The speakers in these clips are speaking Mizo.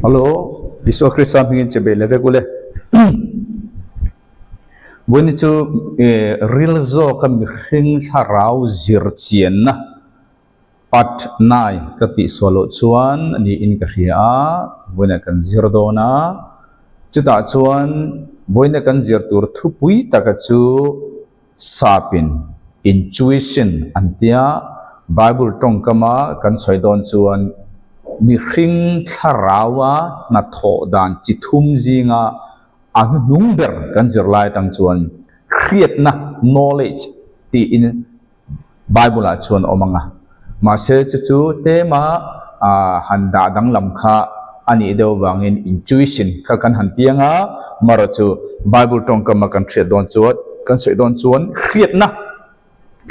Hallo, Isua Krista hmingin che bei le vek ule. Vawiin chu ril zawka mihring thlarau zir chianna Part nai ka tih sual loh chuan niin ka hria a, vawiinah kan zir dawn a, chutah chuan vawiina kan zir tur thupui taka chu sapin intuition an tia, Bible tawngkama kan sawi dawn chuan mihring thlaraua hnathawh dan chi thum zinga a hnuhnung ber kan zir lai atang chuan hriatna, knowledge, tiin Bible ah chuan awm ang a, mahse chu chu tlema han dah danglam kha a nih deuh vangin intuition kha kan han ti ang a, mara chu Bible tawngkama kan hriat dawn chuan kan sawi dawn chuan hriatna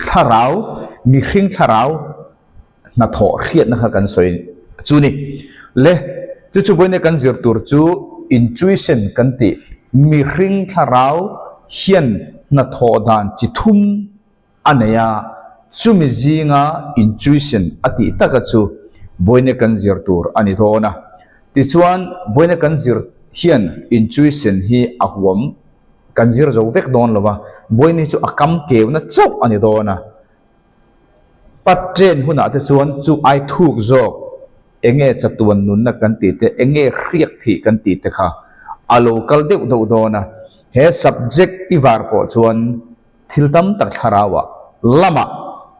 thlarau mihring thlarau hnathawh hriatna kha kan sawi chu ni. Le chu chu vawiin kan zir tur chu intuition kan tih mihring thlarau hian hnathawh dan chi thum a nei a, chumi zinga intuition a tih taka chu vawiin kan zir tur a ni dawn a. Tichuan, vawiin kan zir hian intuition hi a huam kan zir zo vek dawn lo va, vawiin hi chu a kam keuna chauh a ni dawn a. Patren hunah te chuan chu ai thuk zawk enge chatuan nunna kan tih te, enge hriak thih kan tih te kha a lo kal deuh deuh dawn a. He subject i var pawh chuan Thil tam tak thlarauah lamah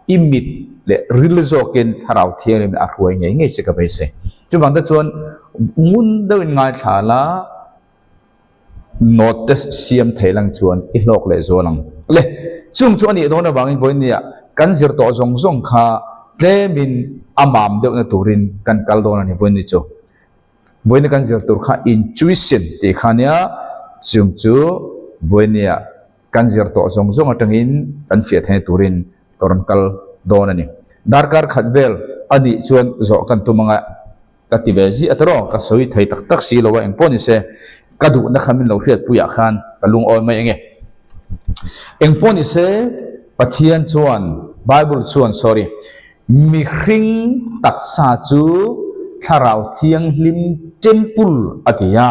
i mit leh ril zawkin thlarau thianghlim a hruai ngei ngei che ka beisei. Chuvang te chuan ngun deuhin ngaithla la, note te siam thei lang chuan i hlawk leh zual ang. Le, chung chu a nih dawn avangin vawinia kan zir tawh zawng zawng kha tlemin a mam deuhna turin kan kal dawn a ni vawiin ni chu. Vawiina kan zir tur kha intuition tih kha nia, chung chu vawinia kan zir tawh zawng zawng atangin kan fiah theihna turin ka rawn kal dawn a ni. Darkar khat vel a nih chuan zawh kan tum anga ka ti ve ziah ta rawh, ka sawi thei tak tak si lo a, engpawh ni se ka duhna kha min lo hriatpuiah khan ka lungawi mai enge. Engpawh ni se Pathian chuan, Bible chuan sorry, mihring taksa chu Thlarau Thianghlim Temple a ti a,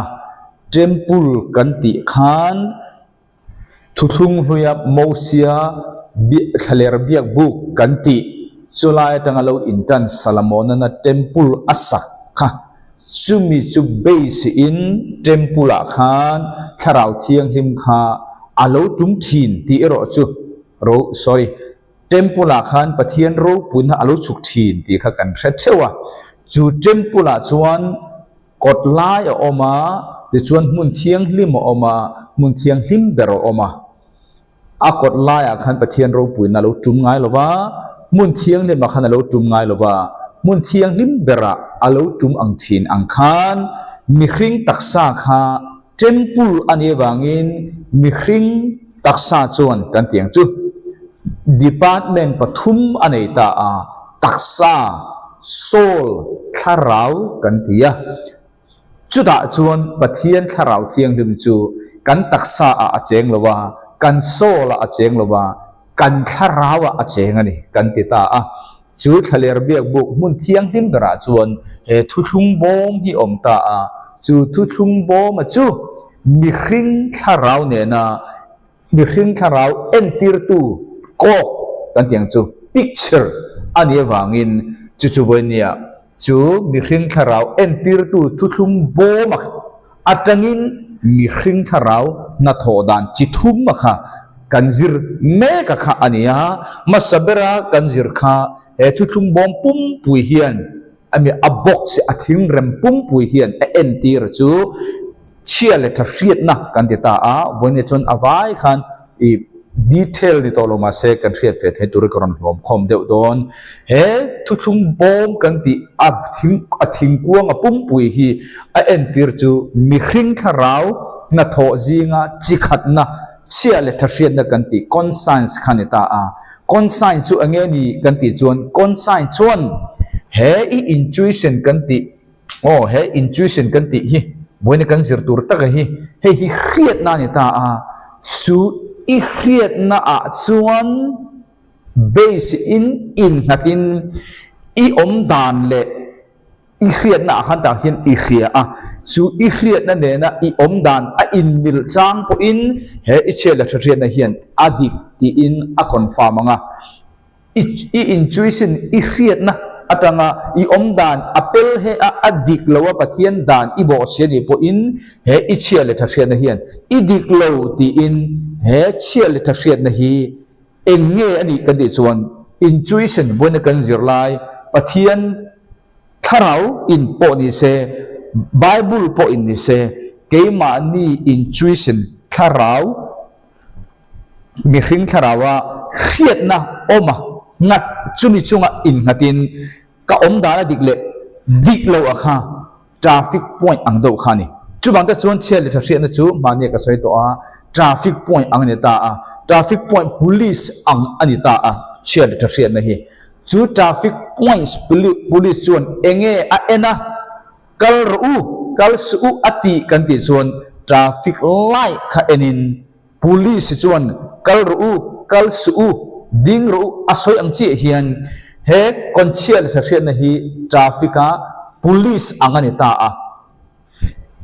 Temple kan tih khan Thuthlung hluia Mosia thlaler biak buk kan tih chulai atanga lo intan Salamonana Temple a sak kha chumi chu base in Temple ah khan Thlarau Thianghlim kha a lo tum thin tih erawh chu ro sorry Temple ah khan Pathian ropuina a lo chhuk thin tih kha kan hre theuh a, chu Temple ah chuan Kawt lai a awm a, tichuan hmun thianghlim a awm a, hmun thianghlim ber a awm a. A kawt laiah khan Pathian ropuina a lo tum ngai lo va, hmun thianghlimah khan a lo tum ngai lo va, hmun thianghlim berah a lo tum ang thin ang khan mihring taksa kha temple a nih avangin mihring taksa chuan kan ti ang chu. Department pathum a nei ta a, taksa, soul, thlarau kan ti a. Chutah chuan Pathian thlarau thianghlim chu kan taksa ah a cheng lo a, kan soul ah a cheng lo a, kan thlarau ah a cheng a ni kan ti ta a. Chu thlaler biakbuk hmun thianghlim berah chuan he thuthlung bawm hi awm ta a, chu thuthlung bawma chu mihring thlarau nena Mihring thlarau entirtu kawk kan tih ang chu picture a nih avangin chu chu vawinia chu mihring thlarau entirtu thuthlung bawm a atangin mihring thlarau hnathawh dan chi thum a kha kan zir mek a kha a ni a, hmasa bera kan zir kha he thuthlung bawm pumpui hian Ami a box a thingrem pumpui hian a entir chu chhia leh tha hriatna kan ti ta a, vawiin chuan a vai khan i detail ni tawh lo mahse kan hriat ve theih tur hi ka rawn hlawm khawm deuh dawn. He thuthlung bawm kan tih a thing a thingkuang a pumpui hi a entir chu mihring thlarau hnathawh zinga chi khatna chhia leh tha hriatna kan tih conscience kha ni ta a. Conscience chu enge ni kan tih chuan conscience chuan he i intuition kan tih aw he intuition kan tih hi vawiin kan zir tur taka hi hei hi hriatna a ni ta a, chu i hriatna ah chuan base in innghat in i awm dan leh. I hriatna ah khan tah hian i hria a, chu i hriatna nena i awm dan a inmil chang pawhin he i chhiat leh tha hriatna hian a dik tiin a confirm ang a. I i intuition, i hriatna atanga i awm dan a pel he a, a dik lo a Pathian dan i bawhchhia nih pawhin he i chhiat leh tha hriatna hian i dik lo tiin he chhiat leh tha hriatna hi eng nge a nih kan tih chuan intuition vawiina kan zir lai Pathian Thlarau in pawh ni se, Bible pawh in ni se, keimahni intuition thlarau, mihring thlaraua hriatna awm a nghat chumi chunga innghatin ka awm dan a dik leh dik lo a kha traffic point ang deuh kha a ni. Chuvang te chuan chhiat leh tha hriatna chu mahnia ka sawi tawh a, traffic point ang a ni ta a, traffic point police ang a ni ta a chhiat leh tha hriatna hi. Chu traffic points police chuan enge a en a, kal rawh u, kal suh u a tih kan tih chuan traffic light kha enin police chuan kal rawh u, kal suh u, ding rawh u a sawi ang chiah hian he kawnchhia leh hriatna hi traffic a police ang a ni ta a.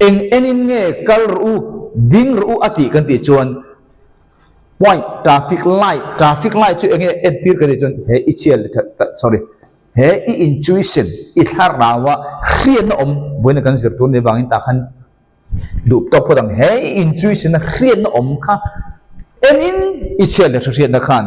Eng enin nge kal rawh u, ding rawh u a tih kan tih chuan Point, traffic light, traffic light chu enge entir ka tih chuan he i chhiat leh that, sorry, he i intuition, i thlarau a hriatna awm vawiin kan zir tur ni vangin tah khan duh tawk phawt ang, he i intuition a hriatna awm kha enin i chhiat leh hriatna khan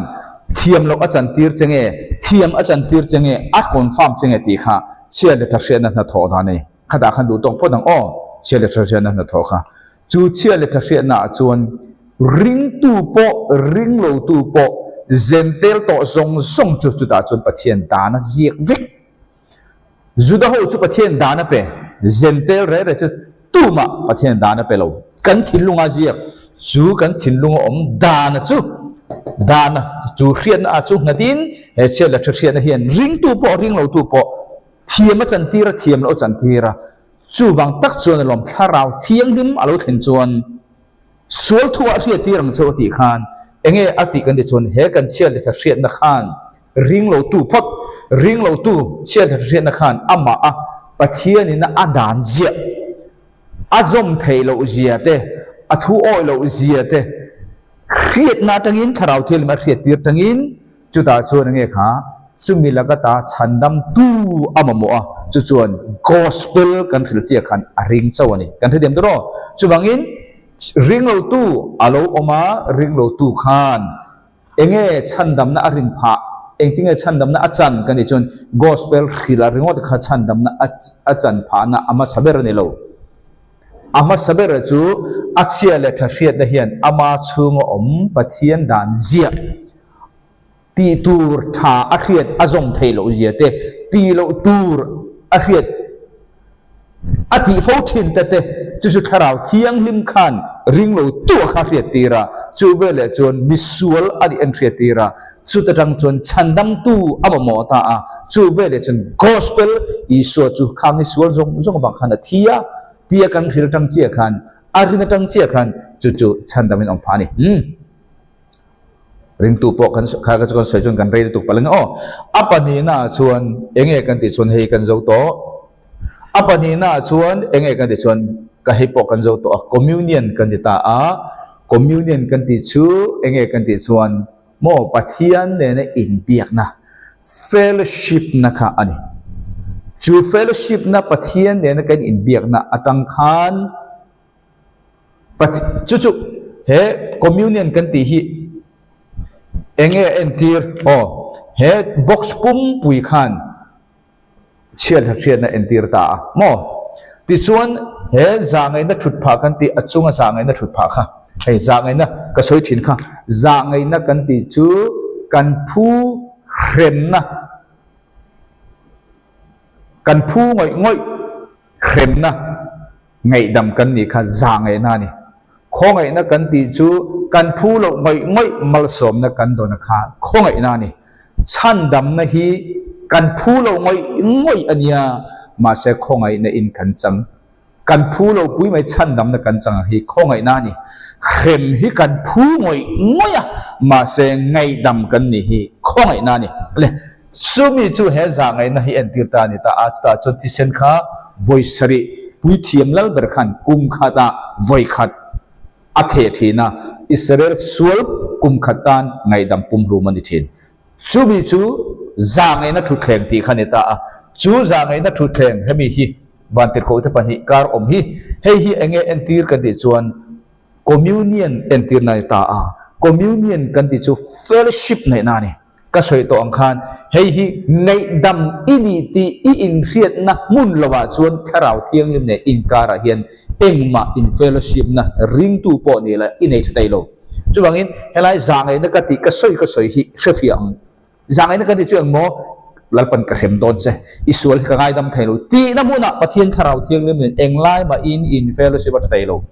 thiam loh a chantir che nge, thiam a chantir che nge, a confirm che nge tih kha chhiat leh tha hriatna hnathawh dan a ni. Khatah khan duh tawk phawt ang aw, chhiat leh tha hriatna hnathawh kha. Chu chhia leh tha hriatnaah chuan ringtu pawh ringlotu pawh zentel tawh zawng zawng chu chutah chuan Pathian dan a ziak vek. Juda ho chu Pathian dan a pe, zentel reh reh chu tumah Pathian dan a pe lo. Kan thinlunga ziak chu kan thinlunga awm dana chu dana chu hriatna ah chu nghatin he chhia leh tha hriatna hian ringtu pawh ringlotu pawh thiam a chantir a thiam loh a chantir a. Chuvang tak chuan alawm thlarau thianghlim a lo thlen chuan sual thu ah hriattir ang chauh a tih khan enge a tih kan ti chuan he kan chhiat leh tha hriatna khan ringlotu phawt ringlotu chhiat leh tha hriatna khan amah a Pathianin a dan ziah a zawm theih loh zia te a thu awih loh zia te hriatna atangin thlarau thianghlim a hriattir tangin Chutah chuan enge kha chumi laka ta chhandamtu a mamawh a, chu chuan Gospel kan hrilh chiah khan a ring chauh a ni. Kan hrethiam tur aw. Chuvangin ringlotu a lo awm a, ringlotu khan enge chhandamna a rin phah, engtinge chhandamna a chan kan tih chuan Gospel hrilh a ringawt kha chhandamna a chan phahna a hmasa ber a ni lo. A hmasa ber chu a chhia leh tha hriatna hian ama chhunga awm Pathian dan ziah tih tur tha a hriat a zawm theih loh zia te, tih loh tur a hriat a tih fo thin te te chu chu Thlarau Thianghlim khan ring lo tu a kha hriat tir a, chu veleh chuan misual a nih en hriat tir a, chuta tang chuan chhandamtu a mamawh ta a, chu veleh chuan Gospel Isua chu khang hi sual zawng zawng avang khan a thi a, tia kan hril tang chiah khan a rin atang chiah khan chu chu chhandamin awm phah a ni. Umm. Ringtu pawh kan kha ka chu kan sawi chuan kan rei lutuk palh ang aw. A pahnihna ah chuan enge kan tih chuan hei kan zo tawh. A pahnihna ah chuan enge kan tih chuan ka hei pawh kan zo tawh a, communion kan ti ta a. Communion kan tih chu enge kan tih chuan maw Pathian nena inbiakna, fellowship na kha a ni. Chu fellowship na Pathian nena kan inbiakna atang khan Chu chu he communion kan tih hi enge a entir? Aw, he box pumpui khan chhiat hriatna entir ta a maw? Tichuan he zahngaihna thut phah kan tih a chunga zahngaihna thut phah kha hei zahngaihna ka sawi thin kha zahngaihna kan tih chu kan phu hremna kan phu ngawih ngawih hremna Ngaihdam kan nih kha zahngaihna a ni. Khawngaihna kan tih chu kan phu loh ngawih ngawih malsawmna kan dawna kha khawngaihna a ni. Chhandamna hi kan phu loh ngawih ngawih a nia, mahse khawngaihna in kan chang. Kan phu loh pui mai chhandamna kan chang ang hi khawngaihna a ni. Hrem hi kan phu ngawih ngawih a, mahse ngaihdam kan nih hi khawngaihna a ni. Le. Chumi chu he zahngaihna hi entir ta a ni ta a, chutah chuan thisen kha vawi sarih puithiam lal ber khan kum khatah vawi khat a theh thin a, Israel sual kum khat tan ngaihdam pumhlum a ni thin. Chumi chu zahngaihna thutthleng tih kha a ni ta a, chu zahngaihna thutthleng hemi hi vantirhkohte pahnih kar awm hi, hei hi enge entir kan tih chuan Communion entirna a ni ta a, Communion kan tih chu fellowship neihna a ni. Ka sawi tawh ang khan hei hi ngaihdam i nih tih i inhriatna hmun lovah chuan Thlarau Thianghlim leh inkarah hian engmah in fellowship-na ringtu pawh ni la i nei tha thei lo. Chuvangin helai zahngaihna ka tih ka sawi ka sawi hi hrefiah ang. Zahngaihna ka tih chu engmaw Lalpan ka hrem dawn che, i sual hi ka ngaidam thei lo tihna hmunah Pathian Thlarau Thianghlim nen englai mahin in fellowship a tha thei lo.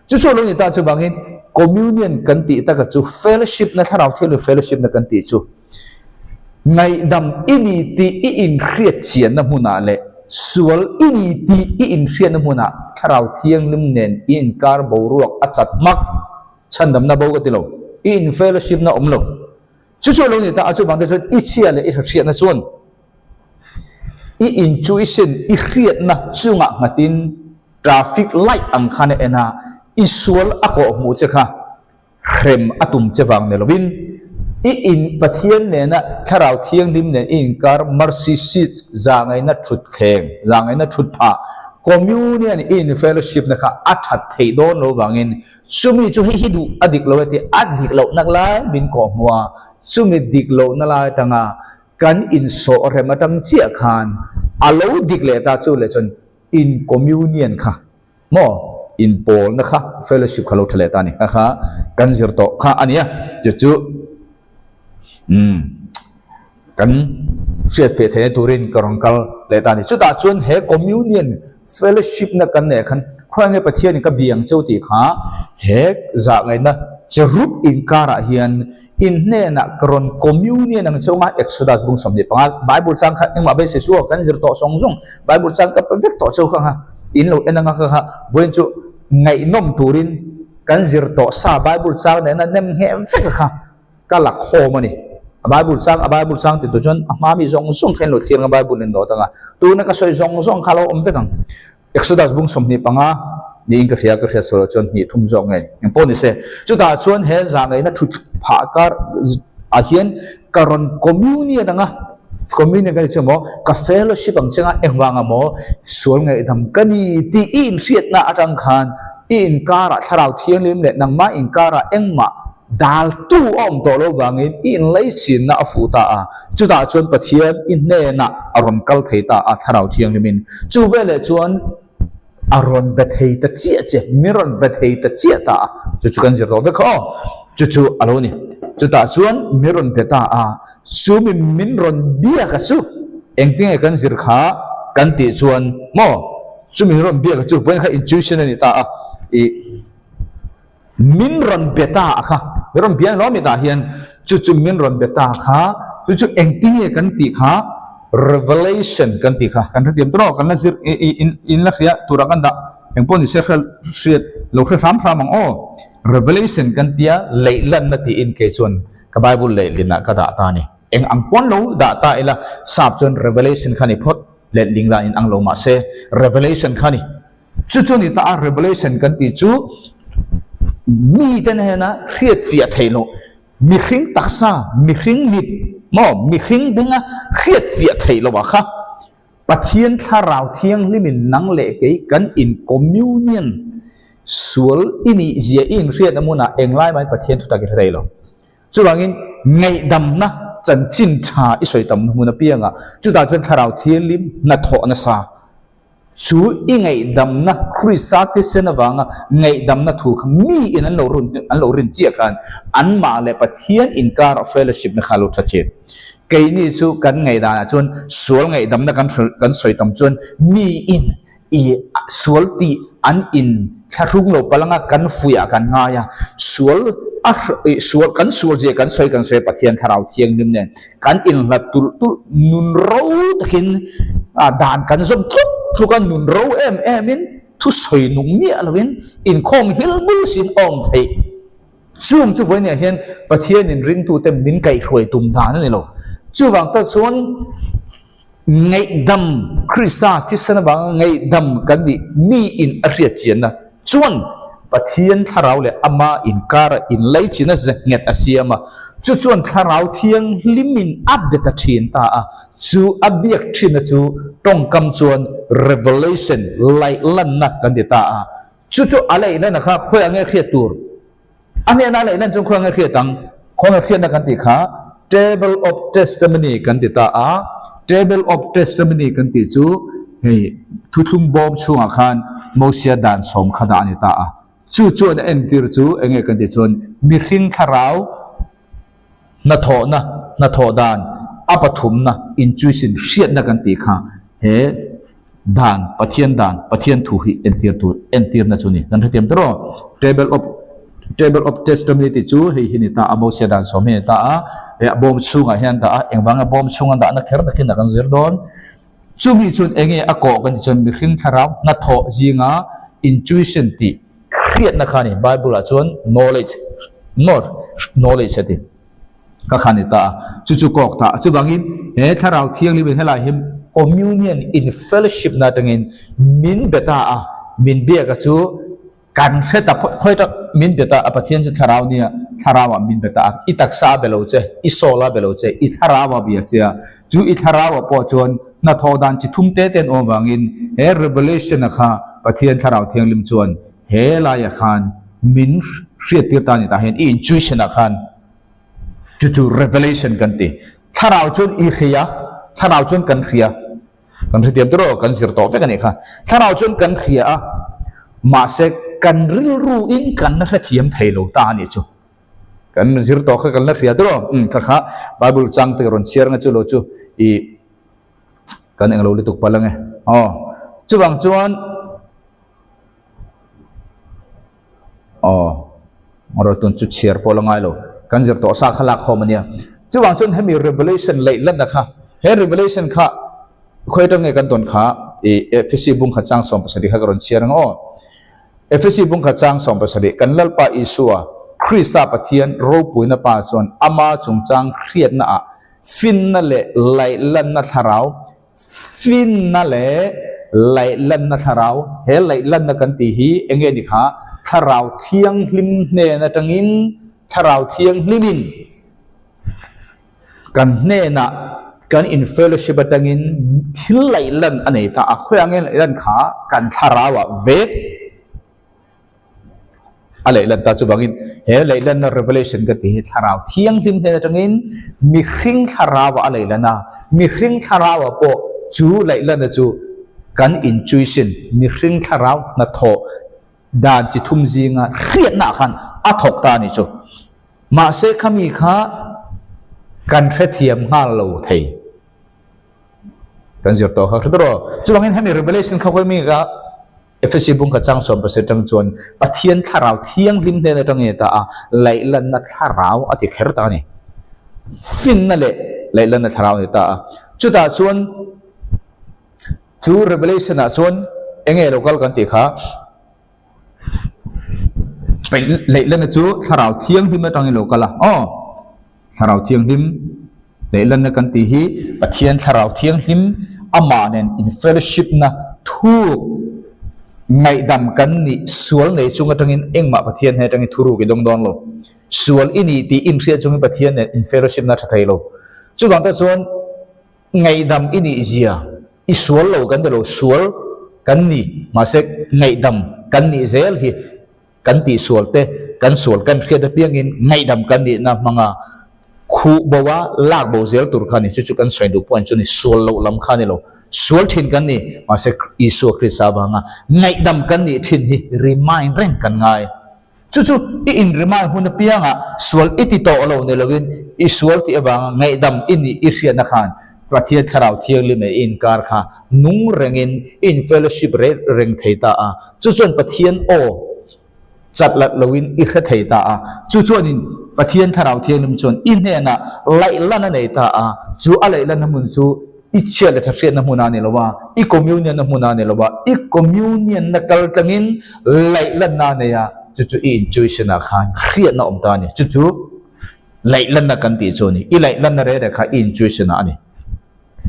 Chu chu a lo ni ta chuvangin communion kan tih taka chu fellowship na thlarau thianghlim fellowship na kan tih chu ngaihdam i ni tih i inhriat chianna hmunah leh sual i ni tih i inhriatna hmunah thlarau thianghlim nen i inkar boruak a chat hmak chhandamna bo ka ti lo i in fellowship na awm lo. Chu chu a lo ni ta a chuvang te chuan i chhia leh i hriatna chuan i intuition i hriatna chungah nghatin traffic light ang khan a en a, i sual a kawh hmuh che kha hrem a tum che vang ni lovin i in Pathian nena Thlarau Thianghlim nen i inkar mercy seat zahngaihna thutthleng zahngaihna thut phah communion i in fellowship na kha a that theih dawn lo vangin Chumi chu hei hi duh a dik lo e tih a dik lohna lai min kawh hmu a, chumi dik lohna lai atanga kan insawh rem atang chiah khan a lo dik leh ta chu leh chuan in communion kha maw inpawlna kha fellowship kha lo tha leh ta a ni. Kha kha kan zir tawh kha a nia chu chu umm kan hriat feh theihna turin ka rawn kal leh ta a ni. Chutah chuan he communion fellowship na kan neih khan khawiah nge Pathianin ka bi ang cheu tih kha he zahngaihna che rup inkarah hian in hnenah ka rawn communion ang cheu nga Exodus bung 25 Bible chang kha engmah beisei chu aw kan zir tawh zawng zawng Bible chang ka pe vek tawh cheu kha kha in lo en anga kha kha vawiin chu ngaihnawm turin kan zir tawh sa Bible chang nena nem ngheh vek a kha. Ka la khawm a ni. A Bible chang, a Bible chang ti tu chuan a hma mi zawng zawng kha in lo thlir ang a Bible in dawt ang a. Tuna ka sawi zawng zawng kha a lo awm vek ang. Exodus bung 25 niin ka hria, ka hriat sawi loh chuan hnih thum zawk ngei. Eng pawh ni se. Chutah chuan he zahngaihna thu phah kar ah hian ka rawn communion ang a. Communion ka ni chu maw, ka fellowship ang cheng a, engvang ah maw sual ngaihdam ka ni tih i inhriatna atang khan i inkarah Thlarau Thianghlim leh nangmah inkarah engmah Daltu a awm tawh lo vangin i inlaichinna a fuh ta a, chutah chuan Pathian i hnenah a rawn kal thei ta a, Thlarau Thianghlimin. Chu veleh chuan a rawn be thei ta chiah che, min rawn be thei ta chiah ta a, chu chu kan zir tawh vek kha aw, chu chu a lo ni. Chutah chuan min rawn be ta a, chu mi min rawn biak a chu engtinge kan zir kha kan tih chuan maw, chu min rawn biak a chu vawiin kha intuition a ni ta a, ih. Min rawn be ta a kha, min rawn bia hlawm i tah hian chu chu min rawn be ta kha, chu chu engtinge kan tih kha revelation kan tih kha kan hrethiam tawh kan la zir i i in in la hria turah kan dah engpawh ni se hre hriat lo hre hram hram ang aw revelation kan tia leihlanna tiin kei chuan ka bible lehlinah ka dah ta a ni eng ang pawn lo dah ta ila sap chuan revelation kha ni phawt letling dan in ang lo mahse revelation kha ni. Chu chu ni ta a revelation kan tih chu mite hnena hriat fiah theih loh, mihring taksa, mihring mit maw, mihring benga hriat fiah theih loh ah kha Pathian Thlarau Thianghlimin nang leh kei kan in communion sual i nih zia i inhriatna hmunah englai mahin Pathian thutak i hre thei lo. Chuvangin ngaihdamna chanchin tha i sawi tamna hmun apiangah chutah chuan Thlarau Thianghlim hnathawh nasa Chu i ngaihdamna Krista thisen avanga ngaihdamna thu kha mi in an lo run an lo rin chiah khan anmah leh Pathian inkar fellowship na kha a lo tha thin. Keini chu kan ngaihdanah chuan sual ngaihdamna kan kan sawi tam chuan mi in i sual tih an in thlahrung lo palanga kan fuihah kan ngai a, sual a sual kan sual zia kan sawi kan sawi a Pathian Thlarau Thianghlim nen kan inhlat tulh tulh nun ro takin dan kan zawm tluk tluk a, nun ro em em in thusawi nung miah lovin inkhawm hil bul sin awm theih. Chung chu vawiin ah hian Pathianin ringtute min kaihhruai tum dan a ni lo. Chuvang tak chuan ngaihdam, Krista thisen avanga ngaihdam kan nih miin a hriat chianna chuan Pathian thlarau leh ama inkara inlaichin a ze nghet a siam a. Chu chuan thlarau thianghlimin a bet a thin ta a. Chu a biak thinna chu tawngkam chuan revelation, laihlanna kan ti ta a. Chu chu a laihlanna kha khawiah nge hriat tur? A hnena a laihlan chuan khawiah nge hriat ang? Khawnge hriatna kan tih kha Table of Testimony kan ti ta a. Table of Testimony kan tih chu hei thuthlung bawm chhungah khan Mosia dan sawm kha dah a ni ta a. Chu chuan a entir chu enge kan tih chuan mihring thlarau hnathawhna, hnathawh dan a pathumna intuition hriatna kan tih kha he dan, Pathian dan, Pathian thu hi entir tur, entirna chu ni. Kan hrethiam tawh rawh. Table of Table of Testimony tih chu hei hi ni ta a, Mosia dan sawm hi ni ta a, he a bawm chhungah hian dah a, engvanga bawm chhunga dahna kher takin a kan zir dawn. Chumi chuan enge a kawh kan tih chuan mihring thlarau hnathawh zinga intuition tih hriatna kha a ni. Bible ah chuan knowledge, knowledge a ti ka kha a ni ta a, chu chu kawk ta a. Chuvangin he thlarau thianghlim in helai hi communion in fellowship na atangin min be ta a, min biak a chu Kan hre ta phawt khawi tak min be ta a Pathian chu thlarau nia thlarau ah min be ta a i taksa a be lo che i soul a be lo che i thlarau a bia che a chu i thlarau ah pawh chuan hnathawh dan chi thum te te an awm vangin he revelation a kha Pathian thlarau thianghlim chuan he lai ah khan min hriat tir ta a ni tah hian i intuition ah khan chu chu revelation kan ti thlarau chuan i hria thlarau chuan kan hria. Kan hrethiam te rawh, kan zir tawh vek a nih kha. Thlarau chuan kan hria a, mahse kan rilru in kan la hrethiam thei lo ta a nih chu. Kan zir tawh kha kan la hria te rawh, umm kha kha Bible chang te rawn chhiar nge chu lo chu i kan englo lutuk palh ange. Aw, chuvang chuan. Aw, rawh tun chu chhiar pawh la ngai lo. Kan zir tawh sa kha lak khawm a nia. Chuvang chuan hemi Revelation leih lanna kha, he Revelation kha khawi atang nge kan tawn kha i Efesi bung khat chang 70 kha ka rawn chhiar ang aw. Efesi bung khat chang 70, kan Lalpa Isua, Krista Pathian ropuina Pa chuan ama chungchang hriatna ah finna leh laih lanna thlarau Finna leh laihlanna thlarau, He laihlanna kan tih hi eng nge ni kha? Thlarau Thianghlim hnen atangin Thlarau Thianghlimin kan hnenah kan in fellowship atangin thil laihlan a nei ta a, khawiah nge laihlan kha kan thlarauah vek. A leihlan ta chuvangin he leihlanna revelation ka tih hi thlarau thianghlim hnen atangin mihring thlarauah a leihlan a, mihring thlarauah pawh chu leihlanna chu kan intuition, mihring thlarau hnathawh dan chi thum zinga hriatna ah khan a thawk ta a ni chu. Mahse khami kha kan hrethiam nghal lo thei. Kan zir tawh kha hre tawh rawh. Chuvangin hemi revelation kha khawi mi ka Efesi bung kha chang 10 atang chuan Pathian thlarau thianghlim hnen atang nge ta a, laihlanna thlarau a ti kher ta a ni. Finna leh laihlanna thlarau a ni ta a. Chutah chuan chu Revelation ah chuan enge lo kal kan tih kha laihlanna chu thlarau thianghlim atangin lo kal a. Aw, thlarau thianghlim. Lehlanna kan tih hi Pathian Thlarau Thianghlim amah nen in fellowship na thuk ngaihdam kan nih sual nei chung atangin engmah Pathian hnen atangin thuruk i dawng dawn lo. Sual i nih tih inhriat chungin Pathian nen in fellowship na tha thei lo. Chuvang te chuan ngaihdam i nih zia i sual lo kan ti lo, sual kan ni mahse ngaihdam kan nih zel hi Kan tihsual te, kan sual kan hriat apiangin ngaihdam kan nihna hmanga khuh bo a, lak bo zel tur kha a ni. Chu chu kan sawi duh pawh chu a ni, sual loh lam kha a ni lo. Sual thin kan ni, mahse Isua Krista avanga ngaihdam kan nih thin hi remind reng kan ngai. Chu chu i in remind hun apiangah sual i ti tawh lo ni loin i sual tih avanga ngaihdam i nih i hriatna khan Pathian Thlarau Thianghlim leh i inkar kha nung rengin i in fellowship reng thei ta a. Chu chuan Pathian aw chat lat loin i hre thei ta a. Chu chuanin Pathian Thlarau Thianghlim chuan i hnenah laihlan a nei ta a. Chu a laihlanna hmun chu i chhiat leh thahriatna hmun a ni lo a, i communion-na hmun a ni lo a, i communion-na kal tlangin laihlanna a nei a, chu chu i intuition-ah khan hriatna awm ta a ni. Chu chu. Laih lanna kan tih chu a ni. I laih lanna reh reh kha i intuition ah a ni.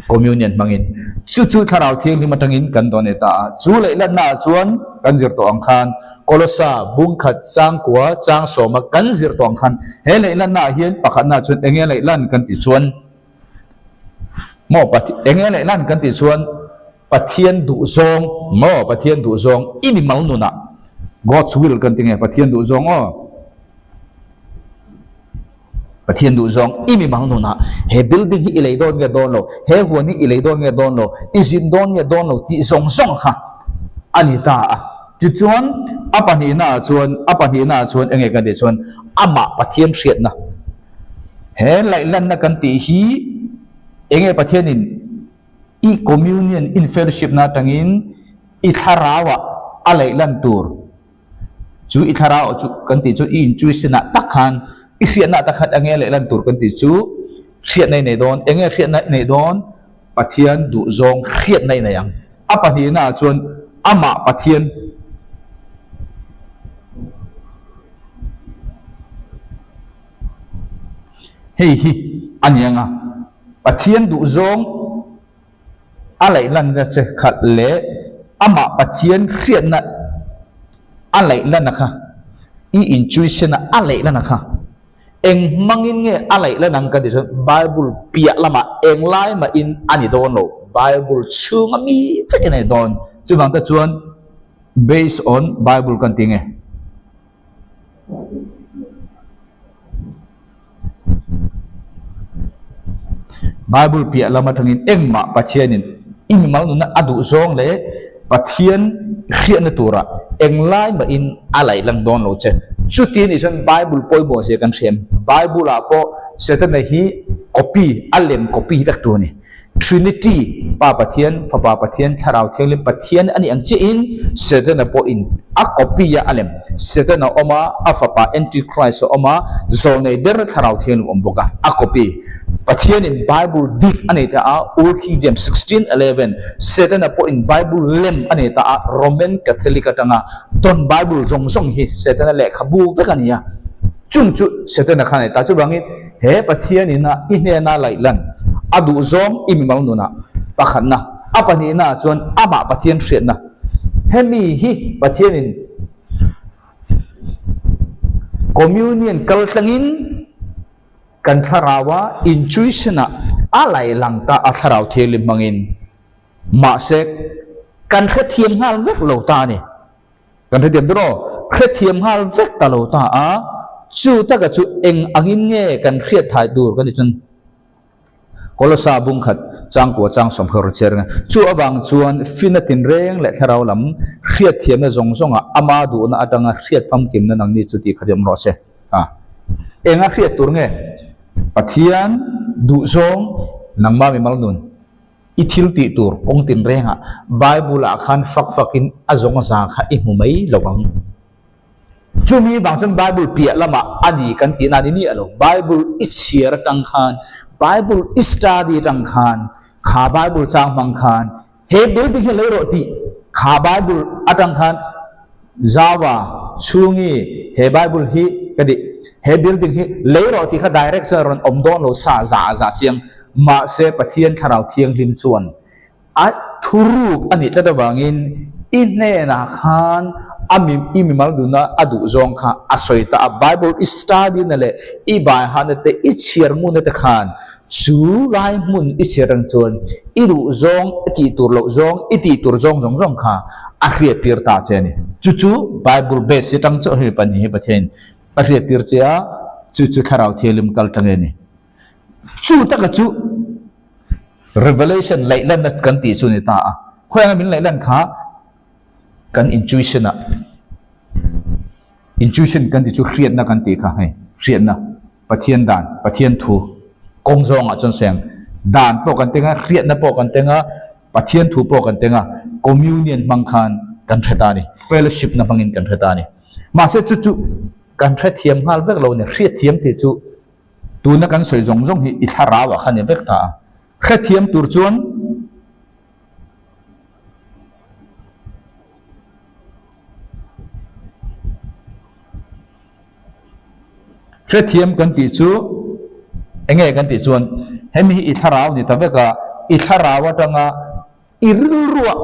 Communion hmangin. Chu chu Thlarau Thianghlim atangin kan dawn e ta a. Chu laih lanna ah chuan kan zir tawh ang khan Kolosa bungkhat changkua chang sawma kan zir tawh ang khan he laih lanna ah hian pakhatna chuan enge laih lan kan tih chuan maw enge laih lan kan tih chuan Pathian duhzawng maw Pathian duhzawng i mimal nunah God's will kan ti nge Pathian duhzawng aw Pathian duhzawng i mimal nunah he building hi i lei dawn nge dawn lo he huan hi i lei dawn nge dawn lo i zin dawn nge dawn lo tih zawng zawng kha a ni ta a tichuan a pahnihna ah chuan a pahnihna ah chuan enge kan tih chuan amah Pathian hriatna he laihlanna kan tih hi enge Pathianin I communion in fellowship na atangin i thlarau ah a laih lan tur chu i thlarau ah chu kan tih chu i intuition ah tak khan i hriatna ah tak khan enge laih lan tur kan tih chu hriatna i nei dawn enge hriatna i nei dawn Pathian duhzawng hriatna i nei ang a pahnihna ah chuan amah Pathian Hei hi a ni ang a, Pathian duhzawng a laih lanna che khat leh amah Pathian hriatna a laih lanna kha, i intuition-a a laih lanna kha eng hmangin nge a laih lan ang ka ti chuan Bible piah lamah eng lai mahin a ni dawn lo, Bible chhunga mi vekin a ni dawn. Chuvang te chuan based on Bible kan ti nge? Bible piah lam atangin engmah Pathianin i mimal nuna a duh zawng leh Pathian hriatna tura englai mahin a laih lang dawn lo che. Chuti anih chuan Bible pawimawh zia kan hria em? Bible ah pawh Setana hi copy, a lem copy vek tur a ni. Trinity, Pa Pathian, Fapa Pathian, Thlarau Thianghlim Pathian a nih ang chiahin Setana pawhin a copy a a lem. Setana awm a, a fapa Antichrist a awm a, zawlnei der Thlarau Thianghlim awm bawk a, a copy. Pathianin Bible dik a nei ta a, Old King James 1611, Setana pawhin Bible lem a nei ta a, Roman Catholic atanga Don Bible zawng zawng hi Setana lehkhabu vek a ni a. Chung chu Setana kha a nei ta. Chuvangin he Pathianin a i hnena laih lan a duhzawng i mimal nunah pakhatna, a pahnihna ah chuan amah Pathian hriatna. Hemi hi Pathianin Communion kal tlangin kan thlarau-a intuition-ah a laih lang ta a thlarau thianghlim hmangin. Mahse, kan hrethiam nghal vek lo ta a ni. Kan hrethiam tur aw, hrethiam nghal vek ta lo ta a, chu taka chu eng angin nge kan hriat thai tur ka ni chuan Kolosa bungkhat changkua chang sawmkhawr a chhiar ang a, chu avang chuan fina tinreng leh thlarau lam hriatthiamna zawng zawngah ama duhna atanga hriat famkimna nangni chu tih kha ti awm rawh se. A enga hriat tur nge Pathian duhzawng nangma mimal nun? I thil tih tur kawng tinrengah Bible-ah khan fak fakin a zawng a za kha i hmu mai lo ang. Chumi vang chuan Bible piah lamah a ni kan tihna a ni miah lo. Bible i chhiar atang khan, Bible i study atang khan, kha Bible chang hmang khan he building hi lei rawh tih kha Bible atang khan Java chhungi he Bible hi ka ti he building hi lei rawh tih kha direct chuan rawn awm dawn lo sa za za chiang. Mahse, Pathian Thlarau Thianghlim chuan a thuruk a nih tlat avangin i hnenah khan a mi i mimal nuna a duh zawng kha a sawi ta a. Bible i study na leh i baihahna te, i chhiar ngunna te khan chu lai hmun i chhiar ang chuan i duh zawng, i tih tur loh zawng, i tih tur zawng zawng zawng kha a hriattir ta che a ni. Chu chu Bible base atang chauh hemi pahnih hi Pathianin a hriattir che a, chu chu Thlarau Thianghlim kal tang e ni. Chu taka chu Revelation laihlanna kan tih chu a ni ta a. Khawianga min laihlan kha kan intuition ah, intuition kan tih chu hriatna kan tih kha hei, hriatna, Pathian dan, Pathian thu kawng zawngah chuan sawi ang. Dan pawh kan teng a, hriatna pawh kan teng a, Pathian thu pawh kan teng a, communion hmang khan kan hre ta a ni, fellowship na hmangin kan hre ta a ni. Mahse chu chu kan hrethiam nghal vek lo a ni, hriatthiam tih chu Tuna kan sawi zawng zawng hi i thlarau ah khan i vek ta a. Hrethiam tur chuan Hrethiam kan tih chu. Enge kan tih chuan hemi hi i thlarau ni ta vek a, i thlarau atanga i rilruah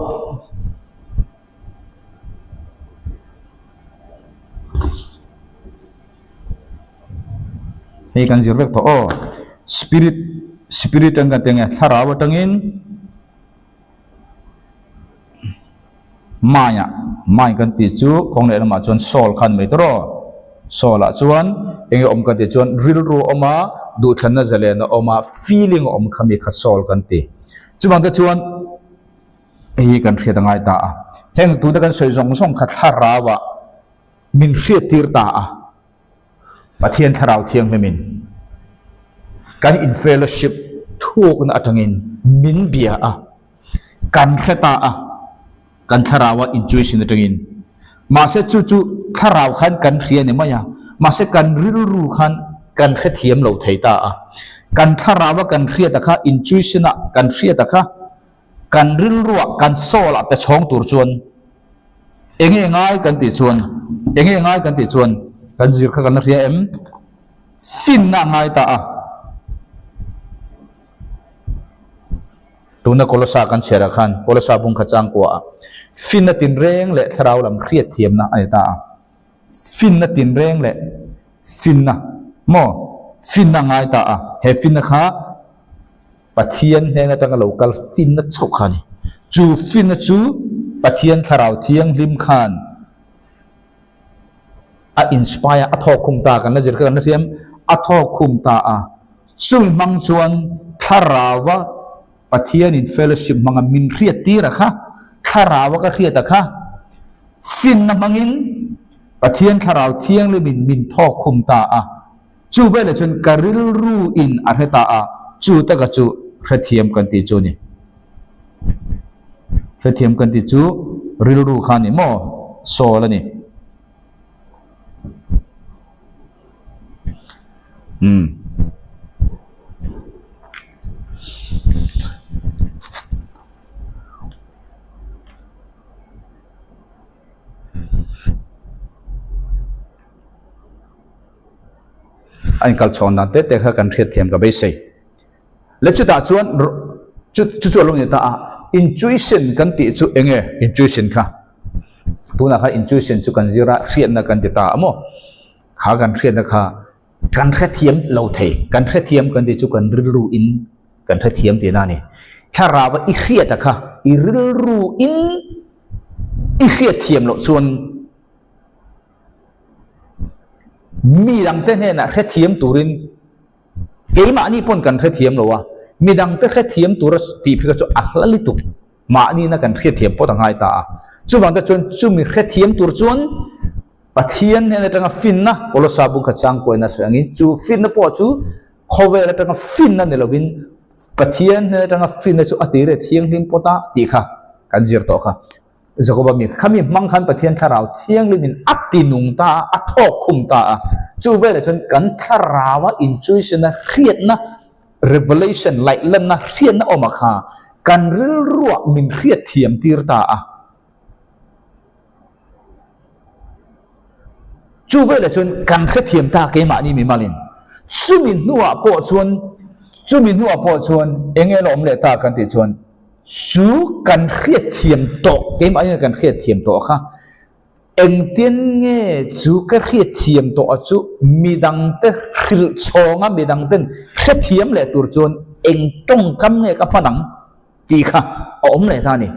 Hei kan zir vek tawh aw. Spirit, spirit ang kan ti ang e, thlarau atangin Mind ah, mind kan tih chu kawng leh lamah chuan soul khan mai tawh rawh. Soul ah chuan eng nge awm kan tih chuan rilru a awm a, duhthlanna zalen a awm a, feeling a awm kha mi kha soul kan ti. Chuvang te chuan hei hi kan hriat a ngai ta a. Heng tuna kan sawi zawng zawng kha thlarau ah min hriattir ta a. Pathian Thlarau Thianghlimin kan in fellowship thukna atangin min bia a, kan hre ta a, kan Thlaraua intuition atangin. Mahse chu chu Thlarau khan kan hria ni mai a, mahse kan rilru khan kan hrethiam lo thei ta a. Kan Thlaraua kan hriata kha intuition ah kan hriata kha kan rilruah kan soul ah pe chhawng tur chuan enge ngai kan tih chuan enge ngai kan tih chuan kan zir kha kan la hria em? Finna a ngai ta a. Tuna Kolosa kan chhiar ah khan Kolosa bung kha changkua ah finna tinreng leh thlarau lam hriatthiamna a ni ta a. Finna tinreng leh finna maw finna a ngai ta a. He finna kha Pathian hnen atanga lo kal finna chauh kha a ni. Chu finna chu Pathian Thlarau Thianghlim khan a inspire, a thawk khum ta, kan la zir kha kan la hriam, a thawk khum ta a. Chumi hmang chuan Thlaraua Pathianin fellowship hmanga min hriat tir a kha, Thlaraua ka hriat a kha, finna hmangin Pathian Thlarau Thianghlimin min thawk khum ta a. Chu veleh chuan ka rilru in a hre ta a, chu taka chu hrethiam kan tih chu a ni. Hrethiam kan tih chu rilru kha a ni maw? Soul a ni. Umm. A inkal chhawn dan te te kha kan hriatthiam ka beisei. Le chutah chuan chu chu chu a lo ni ta a, intuition kan tih chu eng nge intuition kha? Tunah khan intuition chu kan zir a, hriatna kan ti ta a maw? Kha kan hriatna kha kan hrethiam lo thei, kan hrethiam kan tih chu kan rilru in kan hrethiam tihna a ni. Thlarau a i hriata kha i rilru in i hriatthiam loh chuan Mi dangte hnenah hrethiam turin keimahni pawn kan hrethiam lo a, mi dangte hrethiam tura tih phei kha chu a hla lutuk, mahnina kan hriatthiam pawt a ngai ta a. Chuvang te chuan chumi hrethiam tur chuan Pathian hnen atanga finna, Kolosa bung kha changkuaina sawi angin chu finna pawh chu khawvel atanga finna ni lovin Pathian hnen atanga finna chu a tir e thianghlim pawt a tih kha kan zir tawh kha. Jakoba mi khami hmang khan Pathian Thlarau Thianghlimin a ti nung ta a, a thawk khum ta a. Chu velah chuan kan Thlaraua intuition-a hriatna, revelation, laihlanna, hriatna awmah kha kan rilruah min hriat thiam tir ta a. Chu velah chuan kan hrethiam ta keimahni mimalin. Chumi hnuah pawh chuan, chumi hnuah pawh chuan eng nge la awm leh ta kan tih chuan, Chu kan hriatthiam tawh, keimah hian kan hriatthiam tawh kha, engtin nge chu ka hriatthiam tawh a chu midangte hrilh chhawnga midangten hrethiam leh tur chuan eng tawngkam nge ka hman ang tih kha a awm leh ta a ni.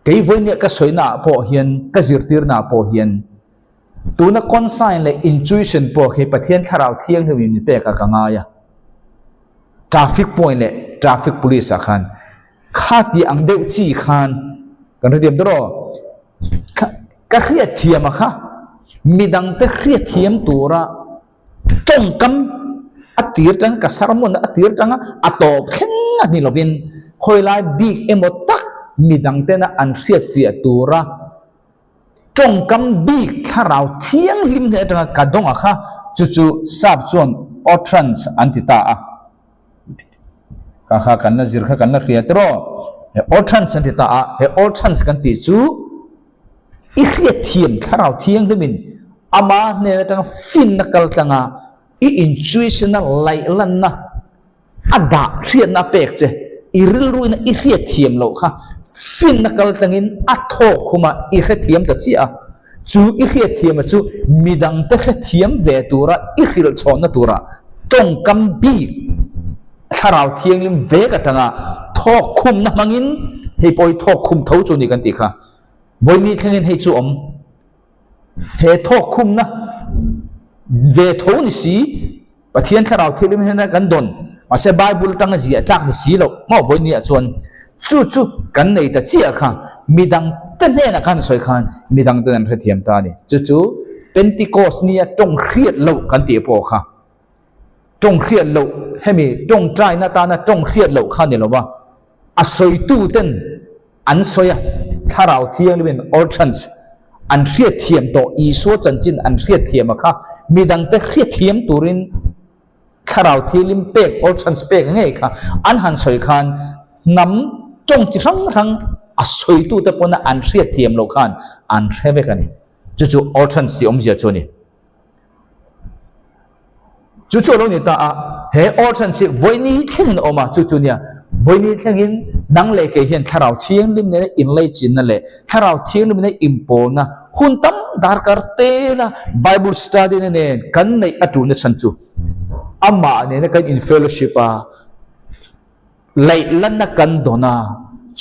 Kei vawinia ka sawina ah pawh hian, ka zirtirna ah pawh hian tuna consign leh intuition pawh khi Pathian Thlarau Thianghlim in min pek ah ka ngai a. Traffic point leh traffic police ah khan kha tih ang deuh chi khan kan hrethiam tawh rawh kha ka hriatthiam a kha midang te hriatthiam tura tawngkam a tir tang ka sermon a tir tanga a tawp thleng a ni lovin khawilai bik emaw tak midang tena an hriatfiah tura Tawngkam bik thlarau thianghlim hnen atanga ka dawng a kha, chu chu sap chuan utterance an ti ta a. Ka kha kan la zir kha kan la hria tiraw? He utterance an ti ta a, he utterance kan tih chu i hriatthiam thlarau thianghlimin ama hnen atanga finna kal tlanga. I intuition-a laih lanna a dah hriatna a pek che, i rilruina i hriatthiam loh kha finna kal tlangin a thawk khum a, i hrethiam ta chiah a. Chu i hriatthiama chu midangte hrethiam ve tura i hrilh chhawnna tura tawngkam bik thlarau thianghlim vek atanga thawk khumna hmangin hei pawh hi thawk khum tho chu a ni kan tih kha. Vawimi thlengin hei chu awm. He thawk khumna ve tho ni si Pathian thlarau thianghlim hnena kan dawn, mahse Bible atanga ziah tlak ni si loh maw vawinia chuan chu chu kan nei ta chiah kha midang te hnenah khan sawi khan midang ten an hrethiam ta a ni. Chu chu Pentecost nia tawng hriat loh kan tih pawh kha tawng hriat loh hemi tawngtaina atana tawng hriat loh kha ni lova a sawitu ten an sawi a, thlarau thianghlimin orchans an hriatthiam tawh Isua chanchin an hriatthiam a kha midangte hriatthiam turin thlarau thianghlim pek orchans pek ngei kha an han sawi khan hnam tawng chi hrang hrang a sawitute pawna an hriatthiam loh khan an hre vek a ni. Chu chu orchans tih awmzia chu a ni. Chu chu a lo ni ta a, he orchans hi vawiini thlengin a awm a, chu chu nia, vawiini thlengin nang leh kei hian Thlarau Thianghlim nena inlaichinna leh Thlarau Thianghlim nena inpawlna hun tam darkar tela Bible study na nen kan neih a tulna chhan chu amah nena kan in fellowship a, Laihlanna kan dawn a,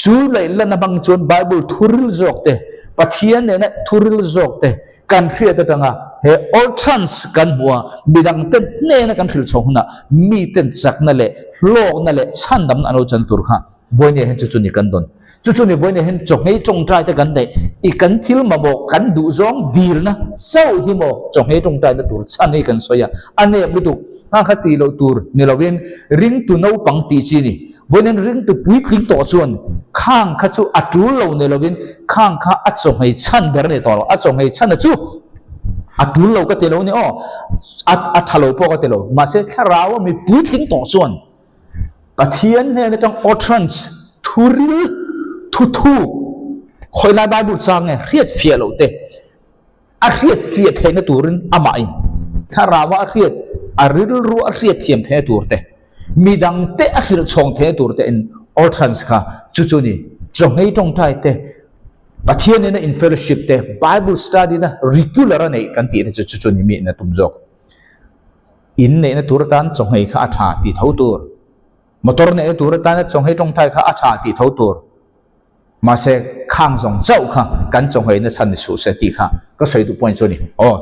chu laihlanna hmang chuan Bible thuril zawk te, Pathian nena thuril zawk te kan hriat atanga he all chance kan hmu a, midangte hnena kan hrilh chho hunah miten chakna leh hlawkna leh chhandamna an lo chan tur kha vawinia hian chu chu ni kan dawn. Chu chu ni vawinia hian chawhngei tawngtai te kan neih i kan thil mamawh kan duh zawng dilna chauh hi maw chawhngei tawngtaina tur chhan hi kan sawi a, a nep lutuk. Hma kha tih loh tur ni lovin ringtu naupang tih chi ni. Vawiin ringtu puitling tawh chuan khang kha chu a tul lo ni lovin khang kha a chawhmei chhan ber a ni tawh lo. A chawhmei chhan a chu a tul lo ka ti lo ni aw, a a tha lo pawh ka ti lo. Mahse thlarau a mi puitling tawh chuan Pathian hnen atang utterance, thuril, thuthuk, khawilai Bible chang nge hriatfiah loh te, A hriat fiah theihna turin amahin thlarau a hriat, a rilru a hriat thiam theihna tur te, midangte a hrilh chhawng theihna tur te in orchans kha chu chu ni. Chawhmei tawngtai te, Pathian nena in fellowship te, Bible study na regular a neih kan tih te chu chu chu ni mi in a tum zawk. In neihna tur atan chawhmei kha a tha tih tho tur. Motor neihna tur atana chawhmei tawngtai kha a tha tih tho tur. Mahse, khang zawng chauh kha kan chawngheina chhan ni suh se tih kha ka sawi duh point chu a ni. Aw.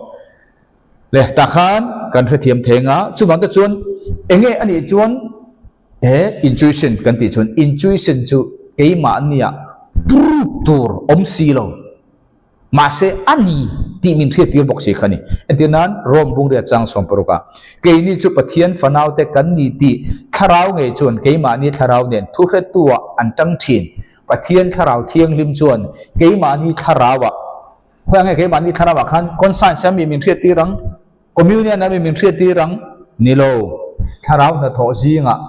Le, tah khan kan hrethiam thei anga, chuvang te chuan eng nge a nih chuan he intuition kan tih chuan intuition chu keimahnia proof tur awm si lo. Mahse, a ni tih min hriattir bawk si kha a ni. Entir nan, Rome bungria chang 60 ah, Keini chu Pathian fanaute kan ni tih Thlarau ngei chuan keimahni Thlarau nen thuhretu-ah an tang thin. Pathian Thlarau Thianghlim chuan keimahni Thlarau-ah, khawiah nge keimahni Thlarau-ah khan conscience a mi min hriattir ang? Communion a mi min hriattir ang? Ni lo. Thlarau hnathawh zingah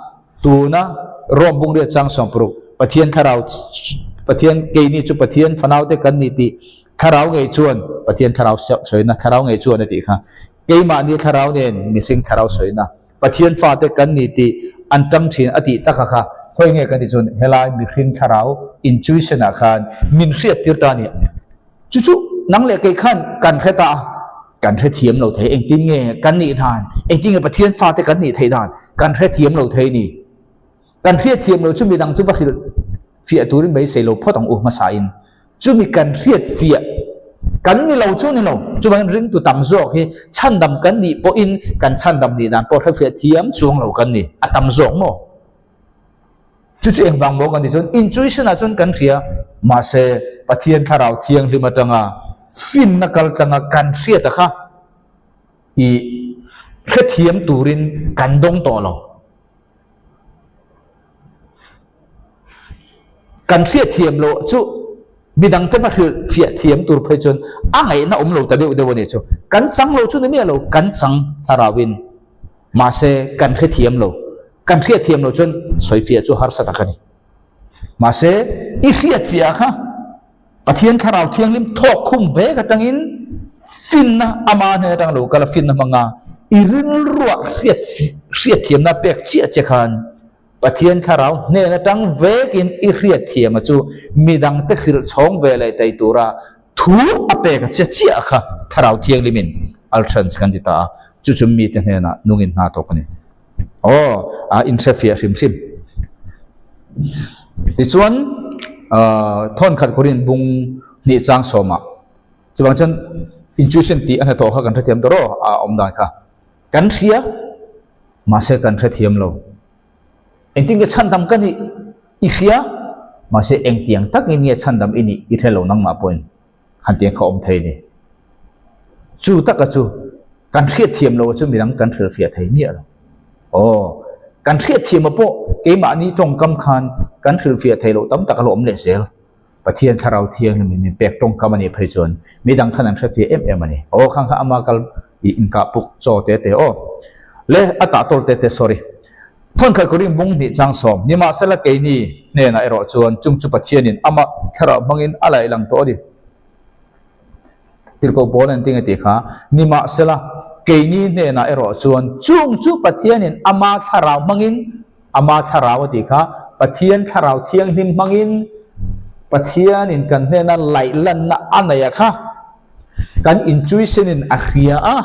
tuna Rome bungriat chang 60, Pathian Thlarau Pathian keini chu Pathian fanaute kan ni tih Thlarau ngei chuan Pathian Thlarau sawina Thlarau ngei chuan a tih kha. Keimahni Thlarau nen mihring Thlarau sawina Pathian fate kan ni tih an tang thin a tih taka kha khawi nge kan tih chuan helai mihring Thlarau intuition ah khan min hriattir ta a ni. Chu chu nang leh kei khan kan hre ta a, kan hrethiam lo thei engtin nge kan nih dan, engtin nge Pathian fate kan nih theih dan kan hrethiam lo thei ni. Kan hriatthiam lo chu midang chu va hrilh fiah turin beisei lo phawt ang u hmasa in. Chumi kan hriat fiah kan ni lo chu ni lo, chuvangin ringtu tam zawk hi chhandam kan nih pawhin kan chhandam nih dan pawh hrefiah thiam chuang lo kan ni, a tam zawk maw? Chu chu engvang maw kan tih chuan intuition ah chuan kan hria, mahse Pathian Thlarau Thianghlim atanga finna kal tlanga kan hriat a kha i hrethiam turin kan dawng tawh lo. Kan hriatthiam loh chu midangte va hrilh fiah thiam tur phei chuan a ngaihna awm lo ta deuh deuh a nih chu. Kan chang lo chu ni miah lo, kan chang thlarauin mahse kan hrethiam lo. Kan hriatthiam loh chuan sawi fiah chu harsa tak a ni. Mahse i hriatfiah kha Pathian Thlarau Thianghlim thawk khum vek atangin finna ama hnen atang lo kal a finna hmanga. I rilruah hriat hriatthiamna pek chiah che khan Pathian thlarau hnen atang vekin i hriatthiama chu midangte hrilh chhawng ve leh thei tura thu a pek a che chiah kha Thlarau Thianghlimin Altrans kan ti ta a, chu chu mite hnenah nungin hna tawk a ni. Aw, a inhrefiah hrim hrim. Tichuan, Thawnkhat Korin bung hnih chang sawmah chuvang chuan intuition tih a hnathawh kha kan hrethiam tawh rawh a awm dan kha kan hria mahse kan hrethiam lo. Engtin nge chhandam ka nih i hria mahse engtiang takin nge chhandam i nih i hre lo nangmah pawhin han tiang kha awm thei a ni. Chu taka chu kan hriatthiam lo chu midang kan hrilhfiah thei miah lo. Aw, kan hriatthiam a pawh keimahni tawngkam khan kan hrilhfiah thei loh tam tak a lo awm leh zel. Pathian Thlarau Thianghlim min pek tawngkam a nih phei chuan midang khan an hrefiah em em a ni. Aw khang kha ama kal i inkah puk chaw te te aw. Le a tah tawl te te sorry. Thawnkhat Korin bung hnih chang sawm nimahsela keini hnenah erawh chuan chung chu Pathianin ama Thlarau hmangin a laih lang tawh a ni. Tirhkoh Paul an ti nge tih kha nimahsela keini hnenah erawh chuan chung chu Pathianin ama Thlarau hmangin Ama thlarau a tih kha Pathian thlarau thianghlim hmangin Pathianin kan hnena laih lanna a neih a kha kan intuition-in a hria a,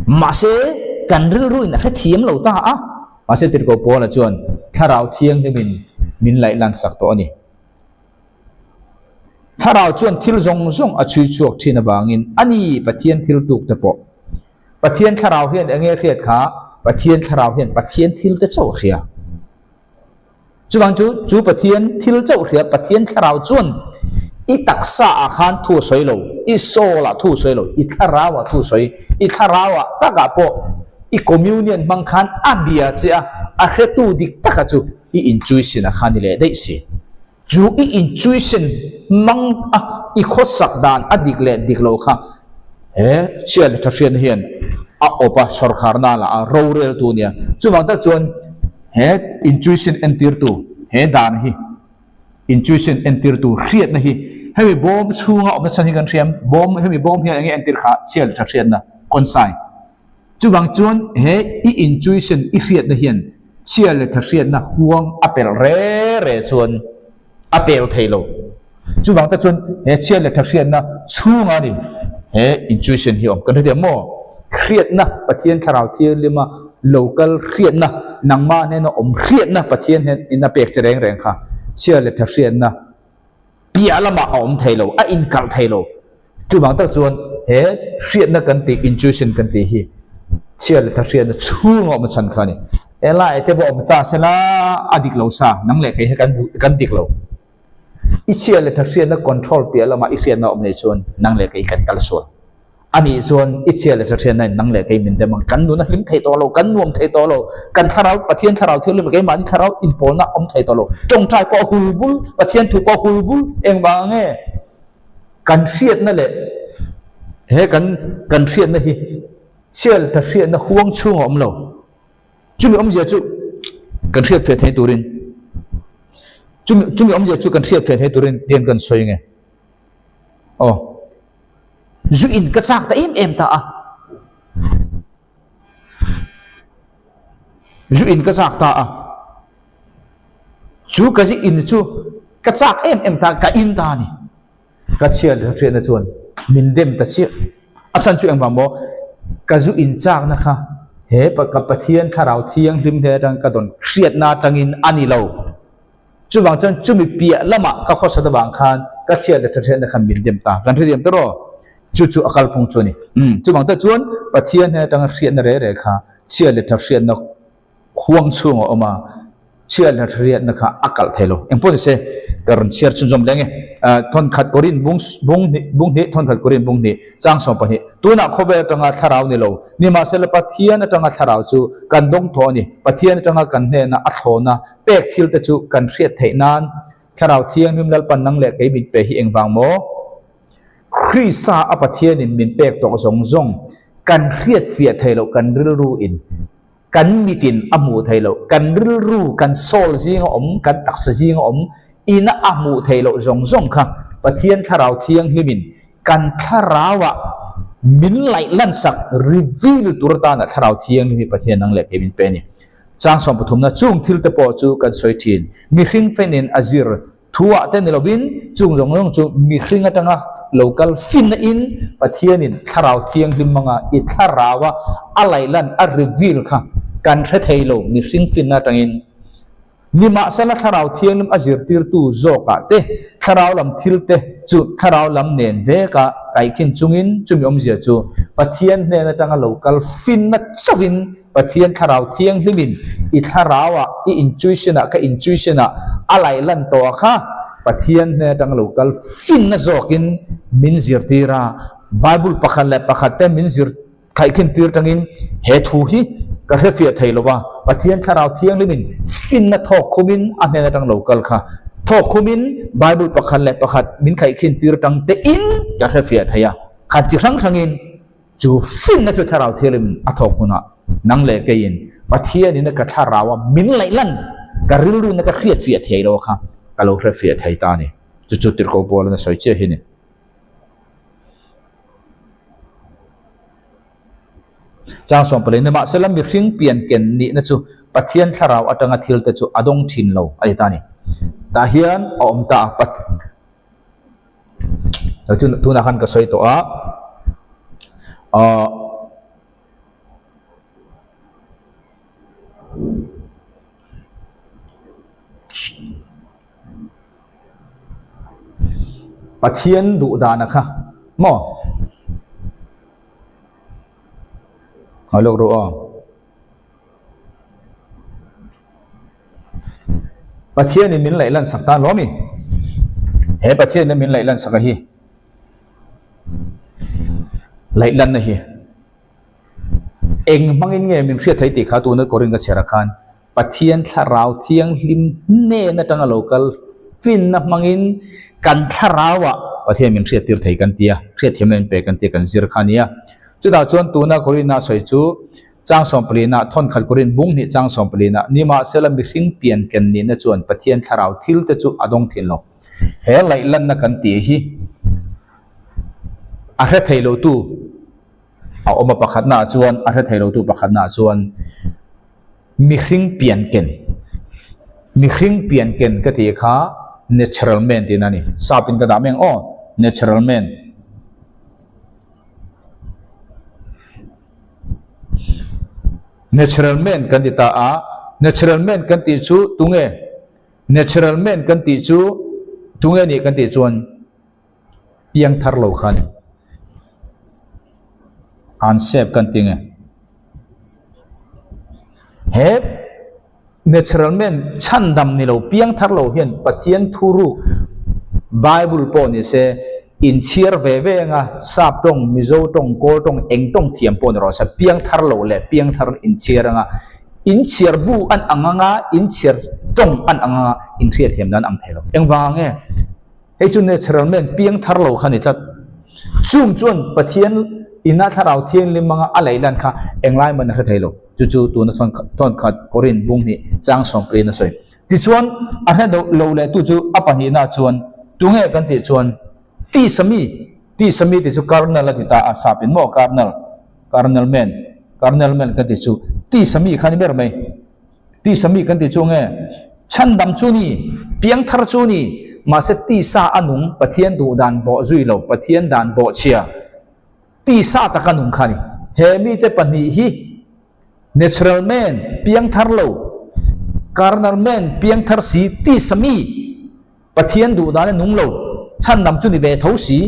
mahse kan rilruin a hrethiam lo ta a. Mahse Tirhkoh Paula chuan thlarau thianghlimin min laih lan sak tawh a ni. Thlarau chuan thil zawng zawng a chhui chhuak thin avangin a ni Pathian thil tuk te pawh. Pathian thlarau hian eng nge hriat kha? Pathian thlarau hian Pathian thil te chauh hria. Chuvang chu, chu Pathian thil chauh hria Pathian thlarau chuan i taksa ah khan thu a sawi lo, i soul ah thu a sawi lo, i thlarau ah thu a sawi. I thlarau ah takah pawh i communion hmang khan a bia che a, a hretu dik taka chu i intuition ah khan i leh daih si. Chu i intuition hmang a i khawsak dan a dik leh dik lo kha he chhia leh tha hriatna hian a awp a, sawrkharna lah a roreltu nia. Chuvang tak chuan he intuition entirtu he dan hi intuition entirtu hriatna hi hemi bawm chhunga awmna chhan hi kan hriam bawm hemi bawm hian enge entir kha chhia leh tha hriatna consign. Chuvang chuan he i intuition i hriatna hian chhia leh tha hriatna huang a pelh re re chuan a pel thei lo. Chuvang te chuan he chhia leh tha hriatna chhunga ni he intuition hi awm. Kan hre thiam maw? Hriatna Pathian Thlarau Thianglima lo kal hriatna, nangmah hnena awm hriatna Pathian hian in a pek che reng reng kha chhia leh tha hriatna piah lamah a awm thei lo, a inkalh thei lo. Chuvang tak chuan he hriatna kan tih, intuition kan tih hi chhia leh tha hriatna chhung a awm chhan kha a ni. Helai te pawh awm ta sela a dik lo sa, nang leh kei hi kan kan dik lo. I chhia leh tha hriatna control piah lamah i hriatna awm nei chuan nang leh kei kan kal sual. A nih chuan i chhia leh tha hriatna in nang leh kei min dem ang, kan nun a hlim thei tawh lo, kan nuam thei tawh lo, kan thlarau, Pathian thlarau thianghlim leh keimahni thlarau inpawlna awm thei tawh lo. Tawngtai pawh a hul bul, Pathian thu pawh a hul bul, engvang nge? Kan hriatna leh he kan kan hriatna hi chhial ta hriatna huang chhung a awm lo. Chumi awmzia chu kan hriat fe thei turin chumi chumi awmzia chu kan hriat fe thei turin tian kan sawi nge. Aw. Zu in ka chak ta em em ta a. Zu in ka chak ta a. Chu ka zi in chu ka chak em em ta ka in ta a ni. Ka chhiat leh hriatna chuan min dem ta chiah. A chhan chu engvang maw? Ka zu in chakna kha he ka Pathian Thlarau Thianghlim hnen atang ka dawn hriatna atangin a ni lo. Chuvang chuan chumi piah lamah ka khawsat avang khan ka chhiat leh hriatna khan min dem ta. Kan hrethiam ta rawh. Chu chu a kalphung chu a ni. Umm chuvang te chuan Pathian hnen atanga hriatna reh reh kha chhiat leh hriatna Huang chhung a awm a, chhiar leh hriatna kha a kalh thei lo. Engpawh ni se, ka rawn chhiar chhunzawm leng e. Thawnkhat Korin bung bung hnih bung hnih thawnkhat Korin bung hnih chang 12. Tunah khawvel atanga thlarau ni lo, nimahsela Pathian atanga thlarau chu kan dawng tawh a ni. Pathian atanga kan hnena a thlawna pek thil te chu kan hriat theih nan Thlarau Thianghlim Lalpan nang leh kei min pe hi engvang maw? Krista a Pathianin min pek tawh zawng zawng kan hriatfiah thei loh kan rilru in Kan mitin a hmuh theih loh, kan rilru, kan soul zinga awm, kan taksa zinga awm ina a hmuh theih loh zawng zawng kha Pathian Thlarau Thianghlimin kan thlarauah Min laih lansak, reveal, tur atana Thlarau Thianghlim hi Pathian nang leh kei min pe a ni. Chang sawmpathumna chung thil te pawh chu kan sawi thin. Mihring fenin a zir thuah te ni lovin chung zawng zawng chu mihring atanga lo kal finna in Pathianin Thlarau Thianghlim hmanga i Thlaraua a laih lan, a reveal, kha kan hre thei lo mihring finna atangin. Nimahsela Thlarau Thianghlim a zirtirtu zawkah te, Thlarau lam thil te chu Thlarau lam nen veka kaikhin chungin chumi awmzia chu Pathian hnen atanga lo kal finna chauhin Pathian Thlarau Thianghlimin i Thlarauah, i intuition-ah, ka intuition-ah a laih lan tawh a kha Pathian hnen atanga lo kal finna zawkin min zirtir a, Bible pakhat leh pakhat te min zir. Thaihkhin tir tangin he thu hi ka hrefiah thei lo va, Pathian Thlarau Thianghlimin finna thawk khumin a hnen atang lo kal kha thawk khumin Bible pakhat leh pakhat min thaihkhin tir tang tein ka hrefiah thei a, khan chi hrang hrangin chu finna chu Thlarau Thianghlimin a thawk hunah nang leh keiin Pathianin ka Thlaraua min laih lan ka rilruina ka hriatfiah thei lo kha ka lo hrefiah thei ta a ni. Chu chu Tirhkoh Paulin a sawi chiah hi a ni. Chang sawmpalei, Nimahsela mihring pian ken nihna chu Pathian thlarau atanga thilte chu a dawng thin lo a ti ta a ni. Tah hian a awm ta a, Pat chu tunah khan ka sawi tawh a, aw. Pathian duh dana kha maw? Ngawi lawk rawh aw. Pathianin min laih lan sak tan lawm i. He Pathianin min laih lan sak a hi. Laih lanna hi. Eng hmangin nge min hriat thei tih kha tuna Korin ka chhiar ah khan Pathian Thlarau Thianghlim hnen atanga lo kal finna hmangin kan thlarauah Pathian min hriattir thei kan ti a, hriatthiamna min pe kan ti a kan zir kha a ni a. Chutah chuan tuna Korinah sawi chu chang sawmpalina thawnkhat Korin bung hnih chang sawmpalina nimahsela mihring pian ken nihna chuan Pathian Thlarau thil te chu a dawng thin lo. He laihlanna kan tih hi a hre thei lotu A awm a pakhatnaah chuan a hre thei lotu pakhatnaah chuan mihring pian ken mihring pian ken ka tih kha natural man tihna a ni sap in ka dah mai ang aw natural man natural man kan ti ta a natural man kan tih chu tunge natural man kan tih chu tunge nih kan tih chuan. Piang thar lo kha a ni. An save kan ti nge. He natural man chhandam ni lo piang thar lo hian Pathian thu ruk Bible pawh ni se inchhiar ve ve anga sap tawng, Mizo tawng, Kawl tawng eng tawng thiam pawh ni rawh se piang thar lo leh piang thar inchhiar anga inchhiar bu an ang anga inchhiar tawng an ang anga inhriatthiam dan ang thei lo. Engvang nge? Hei chu natural man piang thar lo kha ni tlat. Chung chuan Pathian ina Thlarau Thianghlim anga a laih lan kha englai man a hre thei lo. Chu chu tuna thawnkhat Korin bung hnih chang sawmpriin a sawi. Tichuan a hre lo leh tu chu a pahnihna chuan tunge kan tih chuan tisa mi, tisa mi tih chu carnal a ti ta a, sap in maw carnal, carnal man, carnal man kan tih chu tisa mi kha ni ber mai. Tisa mi kan ti chu nge? Chhandam chu ni, piangthar chu ni, mahse tisa a nung, Pathian duh dan bawh zui lo, Pathian dan bawh chhia, tisa taka nung kha ni. He mite pahnih hi natural man, piangthar lo, carnal man, piangthar si, tisa mi, Pathian duh dan a nung lo, chhandam chu ni ve tho si.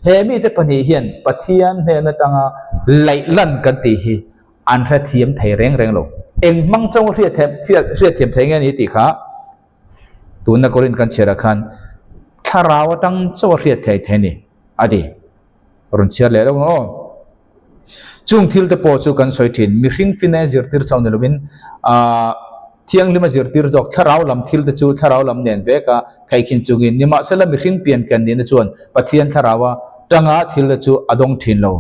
He mite pahnih hian Pathian hnen atanga laih lan kan tih hi An hrethiam thei reng reng lo. Eng hmang chauh hriatthiam thei nge ni tih kha tuna Korin kan chhiarah khan thlarau atang chauh a hriat thei thei a ni a ti. Rawn chhiar leh lo aw. Chung thil te pawh chu kan sawi thin. Mihring fina zirtir chauh ni lovin aah thianghlim a zirtir zawk thlarau lam thil te chu thlarau lam nen vek a khaikhin chungin nimahsela mihring pian kan nihna chuan Pathian thlaraua tanga thil te chu a dawng thin lo.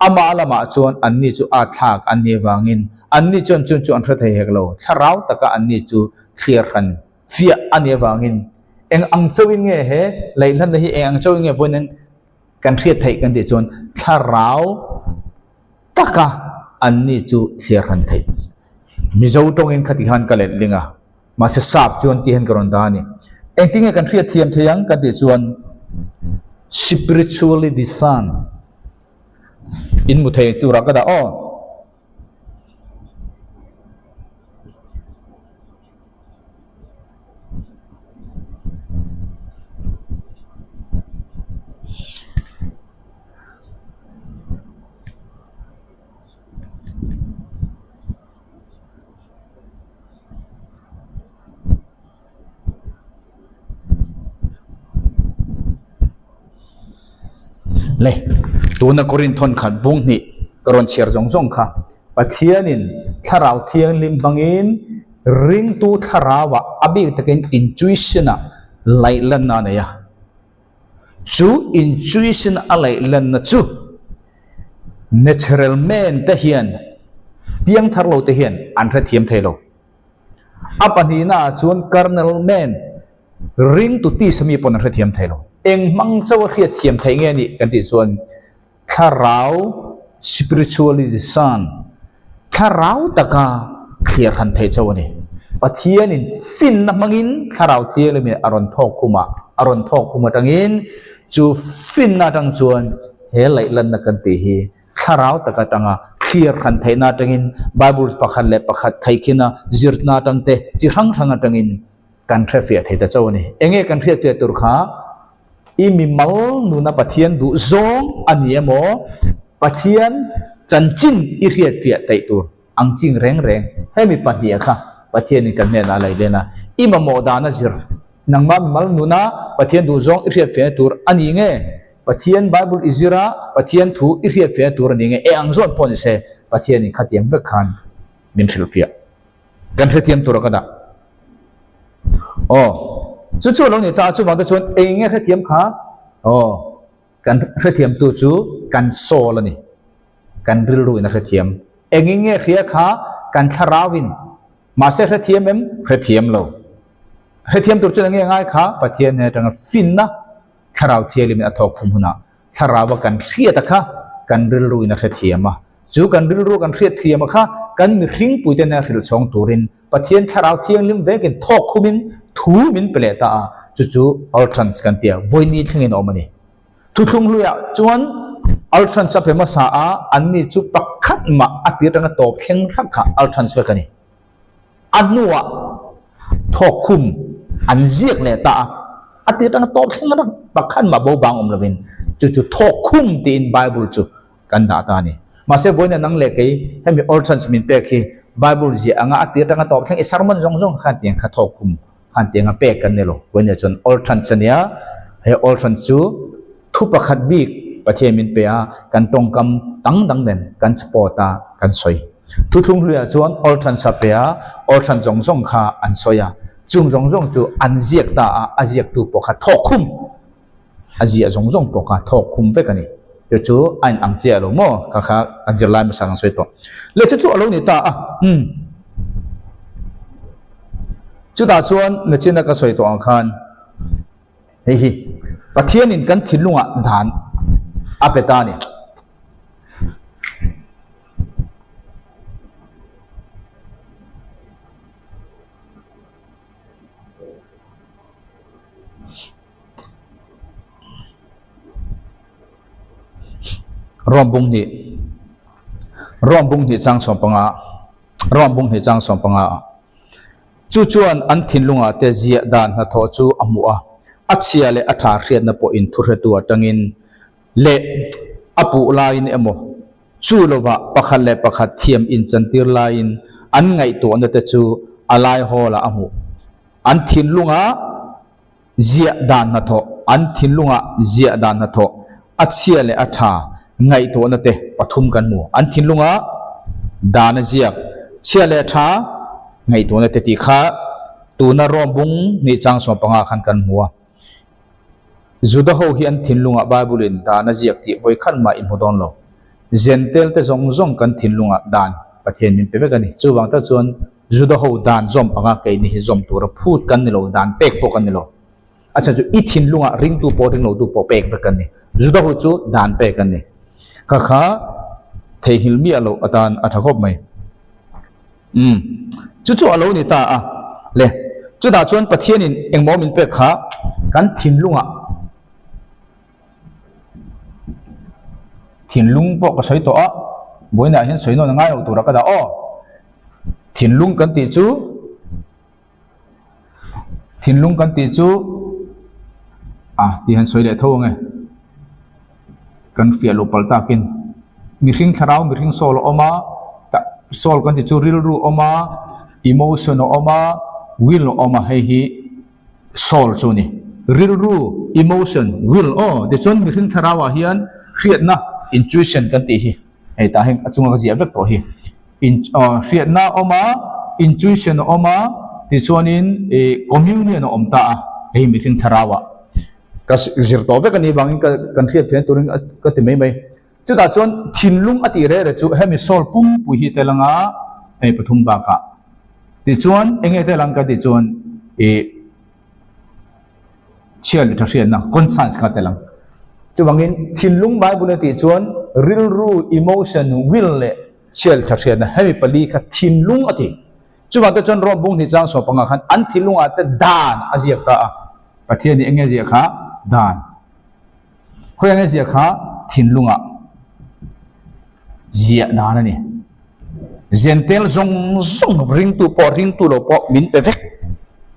Amah lamah chuan anni chu a thlak an nih vangin anni chuan chun chu an hre thei hek lo. Thlarau taka anni chu thlir hran chiah a nih avangin eng ang chauhin nge he laihlanna hi eng ang chauhin nge vawiin kan hriat theih kan tih chuan thlarau. taka anni chu thliar hran theih? Mizo tawngin khati khan ka let ling a, mahse sap chuan ti hian ka rawn dah a ni. Engtinge kan hriat thiam thei ang kan tih chuan spiritually discern in mu thei turah ka dah aw. Le, tuna Korinth thawn khat bung hnih ka rawn chhiar zawng zawng kha Pathianin Thlarau Thianghlim hmangin ringtu thlarauah a bik takin intuition-ah laihlanna a nei a. Chu intuition a laihlanna chu natural man te hian piangthar lo te hian an hrethiam thei lo. A pahnihna ah chuan carnal man ringtu tisa mi pawn an hrethiam thei lo. Eng hmang chauh a hriatthiam theih nge nih kan tih chuan Thlarau, spiritually discern, thlarau taka thlir han theih chauh a ni. Pathianin finna hmangin Thlarau Thianghlimin a rawn thawk khum a, a rawn thawk khum atangin chu finna atang chuan he laihlanna kan tih hi thlarau tak atanga thlir han theihna atangin Bible pakhat leh pakhat khaihkhina zirna atangte chi hrang hrang atangin kan hrefiah thei ta chauh a ni. Enge kan hriatfiah tur kha? I mimal nuna Pathian duh zawng a ni emaw, Pathian chanchin i hriatfiah theih tur ang ching reng reng hemi pahniha kha Pathianin kan hnenah a lei len a. I mamawh dana zir nangmah mimal nuna Pathian duh zawng i hriatfiahna tur a ni nge? Pathian Bible i zir a, Pathian thu i hriatfiahna tur a ni nge? E ang zawn pawh ni se, Pathianin khatiang vek khan min hrilhfiah. Kan hrethiam tur a ka dah. Aw, chu chu a lo ni ta a, chuvang te chuan eng nge hrethiam kha? Aw, kan hrethiam tu chu kan soul a ni, kan rilru in a hrethiam. Engin nge hria kha? Kan thlarau in. Mahse hrethiam em? Hrethiam lo. Hrethiam tur chuan eng nge ngai kha? Pathian hnen atanga finna thlarau thianghlim in a thawk khum hunah Thlarau a kan hriat a kha kan rilru in a hrethiam a, chu kan rilru kan hriat thiam a kha kan mihringpui te nen hrilh chhawng turin Pathian Thlarau Thianghlim vekin thawk khumin thu min pe leh ta a, chu chu Ultrans kan ti a, vawiini thlengin a awm a ni. Thuthlung hluiah chuan Ultrans a pe hmasa a, anni chu pakhat mah a tir atanga tawp thleng hrang kha Ultrans vek a ni. A hnuah thawkkhum an ziak leh ta a, a ti atanga tawp thleng rak pakhat mah bo bang awm lovin chu chu thawkkhum tiin Bible chu kan dah ta a ni. Mahse vawiina nang leh kei hemi Orchans min pek hi Bible ziah anga a ti atanga tawp thleng i sermon zawng zawng khan tiang kha thawkkhum khan tianga pek kan ni lo. Vawiina chuan Orchans a nia, he Orchans chu thu pakhat bik Pathian min pe a, kan tawngkam dang dang nen kan support a, kan sawi. Thuthlung hluiah chuan Awlthan Sapea Awlthan zawng zawng kha an sawi a, chung zawng zawng chu an ziak ta a, a ziaktu pawh kha thawk khum, a ziah zawng zawng pawh kha thawk khum vek a ni. Chu chu a inang chiah lo maw? Kha kha kan zirlai hmasa kan sawi tawh. Leh chu chu a lo ni ta a, umm. Chutah chuan nachina ka sawi tawh ang khan hei hi Pathianin kan thinlungah dan a pe ta a ni. Rom bung hnih Rom bung hnih chang sawm panga Rom bung hnih chang sawm panga ah Chu chuan an thinlungah te ziah dan hnathawh chu a hmuh a, a chhia leh a tha hriatna pawhin thuhretu atangin leh a puh laiin emaw, chu lovah pakhat leh pakhat thiam inchantir laiin an ngaihtuahna te chu a lai hawlah a hmuh. An thinlungah ziah dan hnathawh, an thinlungah ziah dan hnathawh, a chhia leh a tha ngaihtuahna te pathum kan hmu. An thinlungah dan a ziak, chhia leh tha ngaihtuahna te tih kha tuna Rom bung hnih chang 15 khan kan hmu a. Juda ho hi an thinlungah Bible in dan a ziak tih vawi khat mah i hmu dawn lo. Zentel te zawng zawng kan thinlungah dan Pathian min pe vek a ni. Chuvang tak chuan Juda ho dan zawm anga keini hi zawm tura phut kan ni lo, dan pek pawh kan ni lo. A chhan chu i thinlungah ringtu pawh ringlotu pawh pek vek kan ni. Juda ho chu dan pek an ni. Kha kha. Theihnghilh miah loh atan a tha khawp mai. Umm, chu chu a lo ni ta a. Le, chutah chuan Pathianin engmaw min pek kha kan thinlungah thinlung pawh ka sawi tawh a, vawiinah hian sawi nawn a ngai lo tura ka dah aw. Thinlung kan tih chu Thinlung kan tih chu a tih han sawi leh tho ang e. Kan fiah loh palh takin mihring thlarau mihring soul a awm a, soul kan tih chu rilru a awm a, emotion a awm a, will a awm a hei hi soul chu a ni. Rilru, emotion, will aw tichuan mihring thlarau ah hian hriatna intuition kan tih hi. Hei tah hian a chunga ka ziah vek tawh hi. In aw hriatna a awm a, intuition a awm a, tichuanin ih communion a awm ta a, hei mihring thlarau ah ka zir tawh vek a nih vangin ka kan hriat thian turin ka ti mai mai. Chutah chuan thinlung a tih reh reh chu hemi soul pumpui hi tel anga hei pathum bakah tichuan eng nge tel ang ka tih chuan ih Chhiar leh tha hriatna, conscience, kha tel ang. Chuvangin, thinlung Bible a tih chuan rilru, emotion, will leh chhiar leh tha hriatna hemi pali kha thinlung a ti. Chuvang te chuan Rome bung hnih chang sawm panga khan an thinlungah te dan a ziak ta a. Pathian nih enge ziah kha? Dan. Khawi enge ziah kha? Thinlungah ziah dan a ni. Zentel zawng zawng ringtu pawh ringtu lo pawh min pe vek.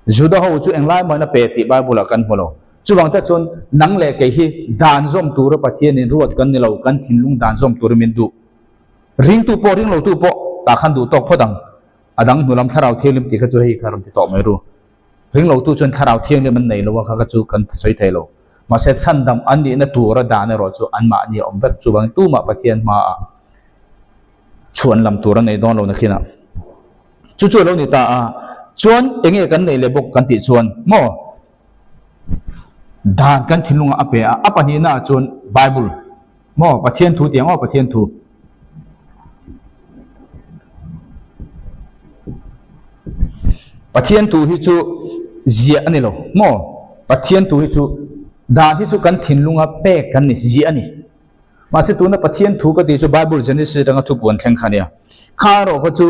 Juda ho chu englai mahin a pe tih Bible ah kan hmu lo. Chuvang te chuan nang leh kei hi dan zawm tura Pathianin ruat kan ni lo, kan thinlung dan zawm turin min duh. Ringtu pawh ring lotu pawh tah khan duh tawk phawt ang. A dang hnulam thlarau thianghlim tih kha chu hei kha rawn ti tawh mai ru. Ring lotu chuan thlarau thianghlim an nei lo a kha kha chu kan sawi thei lo. Mahse chhandam an nihna tura dan erawh chu anmahni a awm vek. Chuvangin tumah Pathian hmaah chhuan lam tur a nei dawn lo nakhinah. Chu chu a lo ni ta a, chuan eng nge kan neih leh bawk kan tih chuan maw dan kan thinlungah a pe a, a pahnihna ah chuan Bible maw Pathian thu tih ang aw Pathian thu. Pathian thu hi chu ziah a ni lo maw Pathian thu hi chu dan hi chu kan thinlunga pek kan ni ziah a ni. Mahse tuna Pathian thu ka tih chu Bible Genesis atanga thupuan thleng kha nia. Kha erawh kha chu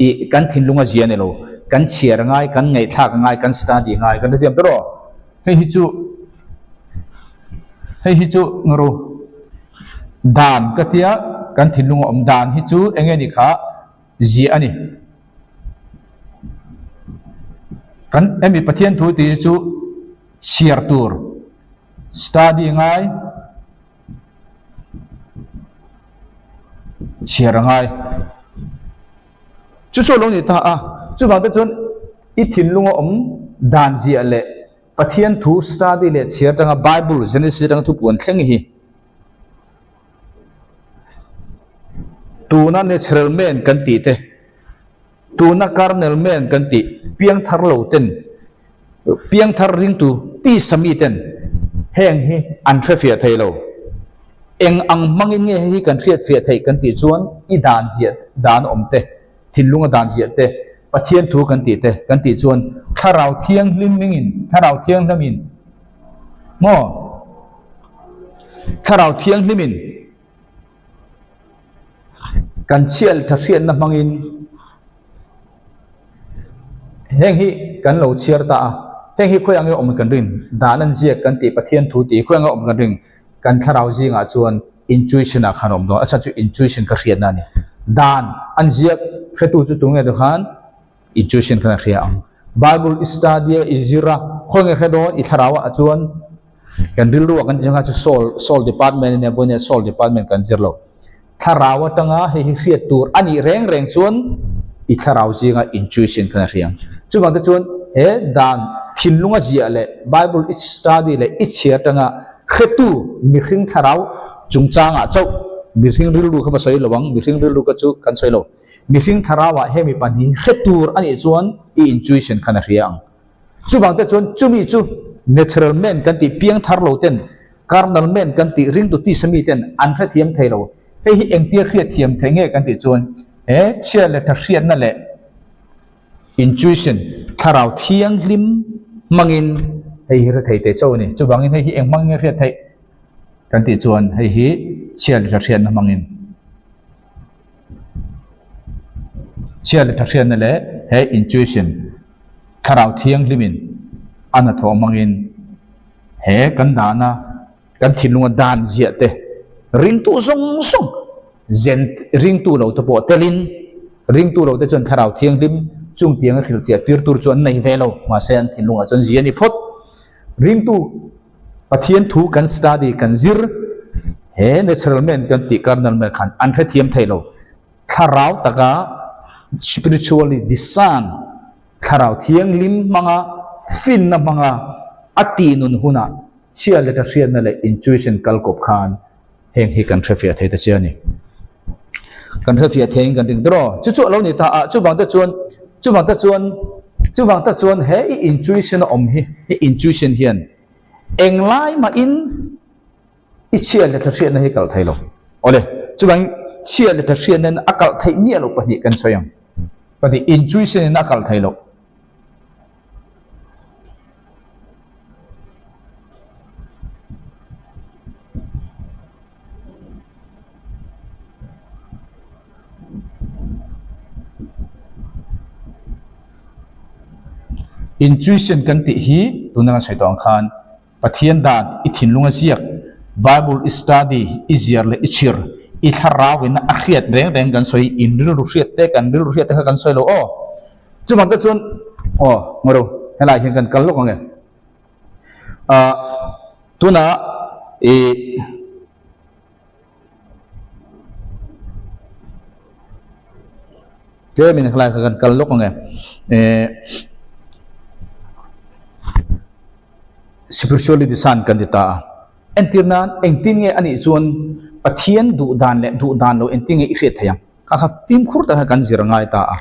ih kan thinlung a zia a ni lo. Kan chhiar ngai, kan ngaihthlak ngai, kan study ngai kan hrethiam tawh rawh. Hei hi chu hei hi chu ngaru dan ka tia kan thinlung a awm dan hi chu eng nge ni kha ziah a ni. Kan hemi Pathian thu tih hi chu chhiar tur Study ngai, chhiar a ngai. Chu chu a lo ni ta a, chuvang te chuan i thinlunga awm dan ziah leh Pathian thu study leh chhiar atanga Bible Genesis atanga thupuan thleng hi tuna natural man kan tih te Tuna Carnal Man kan tih piangthar lo ten, piangthar ringtu tisa mi ten heng hi an hrefiah thei lo. Eng ang hmangin nge hei hi kan hriatfiah theih kan tih chuan i dan ziah dan awm te, thinlunga dan ziah te, Pathian thu kan tih te kan tih chuan Thlarau Thianghlim mingin, Thlarau Thianghlimin maw? Thlarau Thianghlimin. Kan chhiat tha hriatna hmangin heng hi kan lo chhiar ta a, heng hi khawi ang nge awm kan ring, dan an ziak kan tih Pathian thu tih khawi ang nge awm kan ring, kan thlarau zingah chuan intuition ah khan a awm dawn, a chhan chu intuition ka hriatna a ni, dan an ziak hretu chu tunge te khan intuition khan a hria ang, Bible i study a i zir a khawi nge hre dawn i thlarau ah chuan. Kan rilru ah kan tih chu soul soul department ania vawiin soul department kan zir lo. Thlarau atanga hei hi hriat tur a nih reng reng chuan i thlarau zinga intuition khan a hria ang. Chuvang te chuan he dan thinlunga ziah leh Bible i study leh i chhiar atanga hretu mihring thlarau chungchangah chauh mihring rilru kha va sawi lo ang, mihring rilru kha chu kan sawi lo. Mihring thlarau ah hemi pahnih hi hre tur a nih chuan i intuition khan a hria ang. Chuvang te chuan chumi chu natural man kan tih piang thar lo ten, carnal man kan tih ringtu tisa mi ten an hrethiam thei lo. Hei hi engtia hriatthiam theih nge kan tih chuan he chhia leh tha hriatna leh intuition, thlarau thianghlim hmangin hei hi hre thei teh chauh a ni. Chuvangin hei hi eng hmang nge hriat theih kan tih chuan hei hi chhia leh tha hriatna hmangin. Chhia leh tha hriatna leh he intuition, thlarau thianghlimin a hnathawh hmangin he kan dahna, kan thinlunga dan ziah te ringtu zawng zawng zen ringtu lo te pawh telin ringtu lo te chuan thlarau thianghlim chung tianga hrilhfiah tir tur chu an nei ve lo mahse an thinlungah chuan zia a ni phawt. Ringtu Pathian thu kan study kan zir he natural man kan tih carnal man khan an hrethiam thei lo. Thlarau taka spiritually discern thlarau thianghlim hmanga finna hmanga a tihnun hunah chhia leh hriatna leh intuition kal kawp khan heng hi kan hrefiah thei ta che a ni. Kan hrefiah theiin kan ring tawh. Chu chu a lo ni ta a, chuvang te chuan chuvang te chuan chuvang te chuan he i intuition a awm hi he intuition hian englai mahin I chhia leh tha hriatna hi kalh thei lo. Awle, chuvangin chhia leh tha hriatna in a kalh theih miah loh pahnih kan sawi ang. Pahnih, intuition in a kalh thei loh. Intuition kan tih hi tuna kan sawi tawh ang khan Pathian dan i thinlung a ziak, Bible i study, i ziar leh i chhir, i thlarau in a hriat reng reng kan sawi, in rilru hriat te kan rilru hriat te kha kan sawi lo aw. Chuvang te chuan aw ngaw ro helai hian kan kal lawk ang e. Ah tunah i Tlemin helai kha kan kal lawk ang e. Eh, spiritually design kan ti ta a. Entir nan engtin nge anih chuan Pathian duh dan leh duh dan lo engtin nge i hriat thei ang. Kha kha fimkhur tak kha kan zir ngai ta a.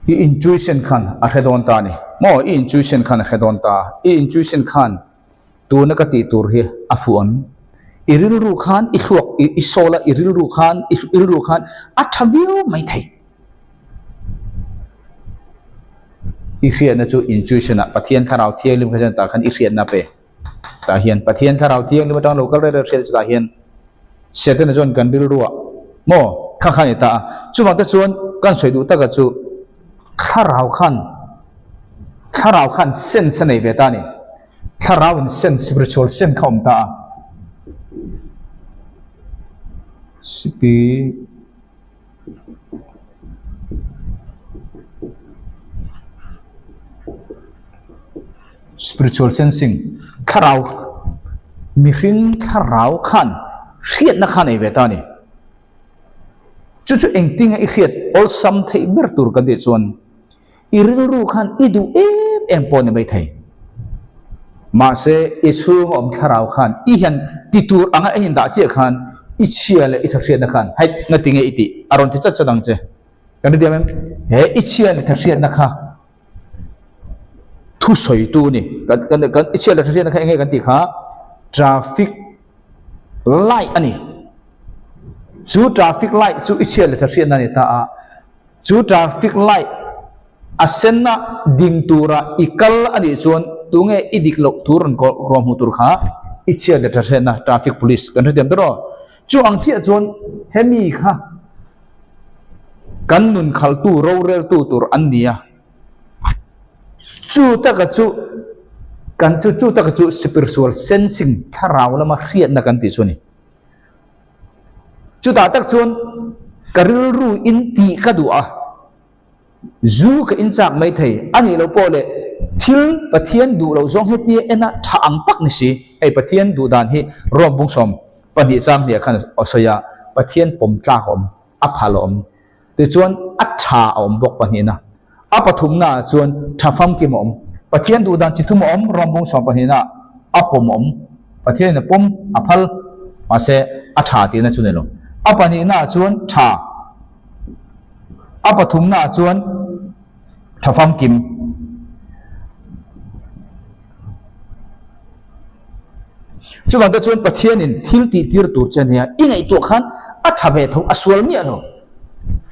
I intuition khan a hre dawn ta a ni. Maw i intuition khan a hre dawn ta a. I intuition khan Tuna ka tih tur hi a fuh ang. I rilru khan i thluak i sawl a, i rilru khan i rilru khan a tha viau mai thei. I hriatna chu intuition ah Pathian Thlarau Thianghlim kha chuan tah khan i hriatna a pe. Tah hian Pathian Thlarau Thianghlim atang lo kal rel rel hriat chu tah hian Setana chuan kan rilruah maw kha khan i ta a. Chuvang te chuan kan sawi duh taka chu Thlarau khan Thlarau khan sense a nei ve ta a ni. Thlarau in sen, spiritual sen kha awm ta a. Spi Spiritual sensing, thlarau, mihring thlarau khan hriatna kha nei ve ta a ni. Chu chu engtinga i hriat awlsam theih ber tur kan tih chuan I rilru khan i duh em em pawh ni maithei. Mahse, i chhunga awm thlarau khan i hian ti tur anga i indah chiah khan i chhia leh i thahriatna khan hei ngati nge i tih a rawn ti chat chat ang che. Kan hre diam em? He i chhia leh thahriatna kha thusawitu a ni. Kan kan kan i chhia leh thahriatna kha eng nge kan tih kha traffic light a ni. Chu traffic light chu i chhia leh thahriatna a ni ta a. Chu traffic light a senna ding tura i kal a nih chuan tunge i dik loh thu rawn rawn hmuh tur kha i chhiat leh tha hriatna traffic police kan hrethiam ta rawh. Chu ang chiah chuan hemi kha kan nun khalhtu roreltu tur an ni a. Chu taka chu kan chu chu taka chu spiritual sensing thlarau lama hriatna kan tih chu a ni. Chutah tak chuan ka rilru in tih ka duh a, zu ka in chak mai thei a nih loh pawh leh thil Pathian duh loh zawng hetia en a tha ang tak ni si. Hei Pathian duh dan hi Rom bung 12 chang hniah khan a sawi a, Pathian pawm tlak a awm, a phal a awm. Tichuan a tha a awm bawk pahnihna. A pathumna ah chuan tha famkim a awm. Pathian duh dan chi thum a awm, Rom bung 12 ah a pawm a awm. Pathianin a pawm, a phal, mahse a tha tihna chu ni lo. A pahnihna ah chuan tha, a pathumna ah chuan tha famkim. Chuvang te chuan Pathianin thil tih tir tur che nia i ngaihtuah khan a tha ve tho, a sual miah lo.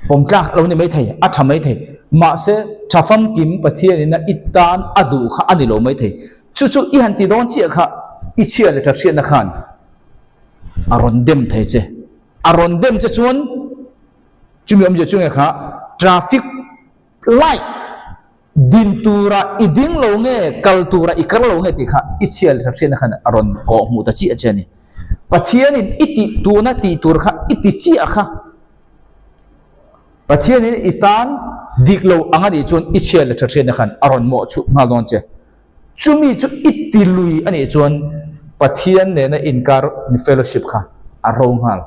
Pawm tlak lo ni mai thei, a tha mai thei. Mahse, tha famkim Pathianin a i tan a duh kha a ni lo mai thei. Chu chu i han ti dawn chiah kha i chhia leh tha hriatna khan a rawn dem thei che. A rawn dem che chuan. Chumi awmzia chu nge kha traffic light din tura i ding lo nge kal tura i kal lo nge tih kha i chhia leh hriatna khan a rawn kawh hmuh ta chiah che a ni. Pathianin i tih tuna tih tur kha i ti chiah kha Pathianin i tan dik lo ang a nih chuan i chhia leh hriatna khan a rawn mawh chhuh nghal dawn che. Chumi chu i ti lui a nih chuan Pathian nena inkar fellowship kha a ro nghal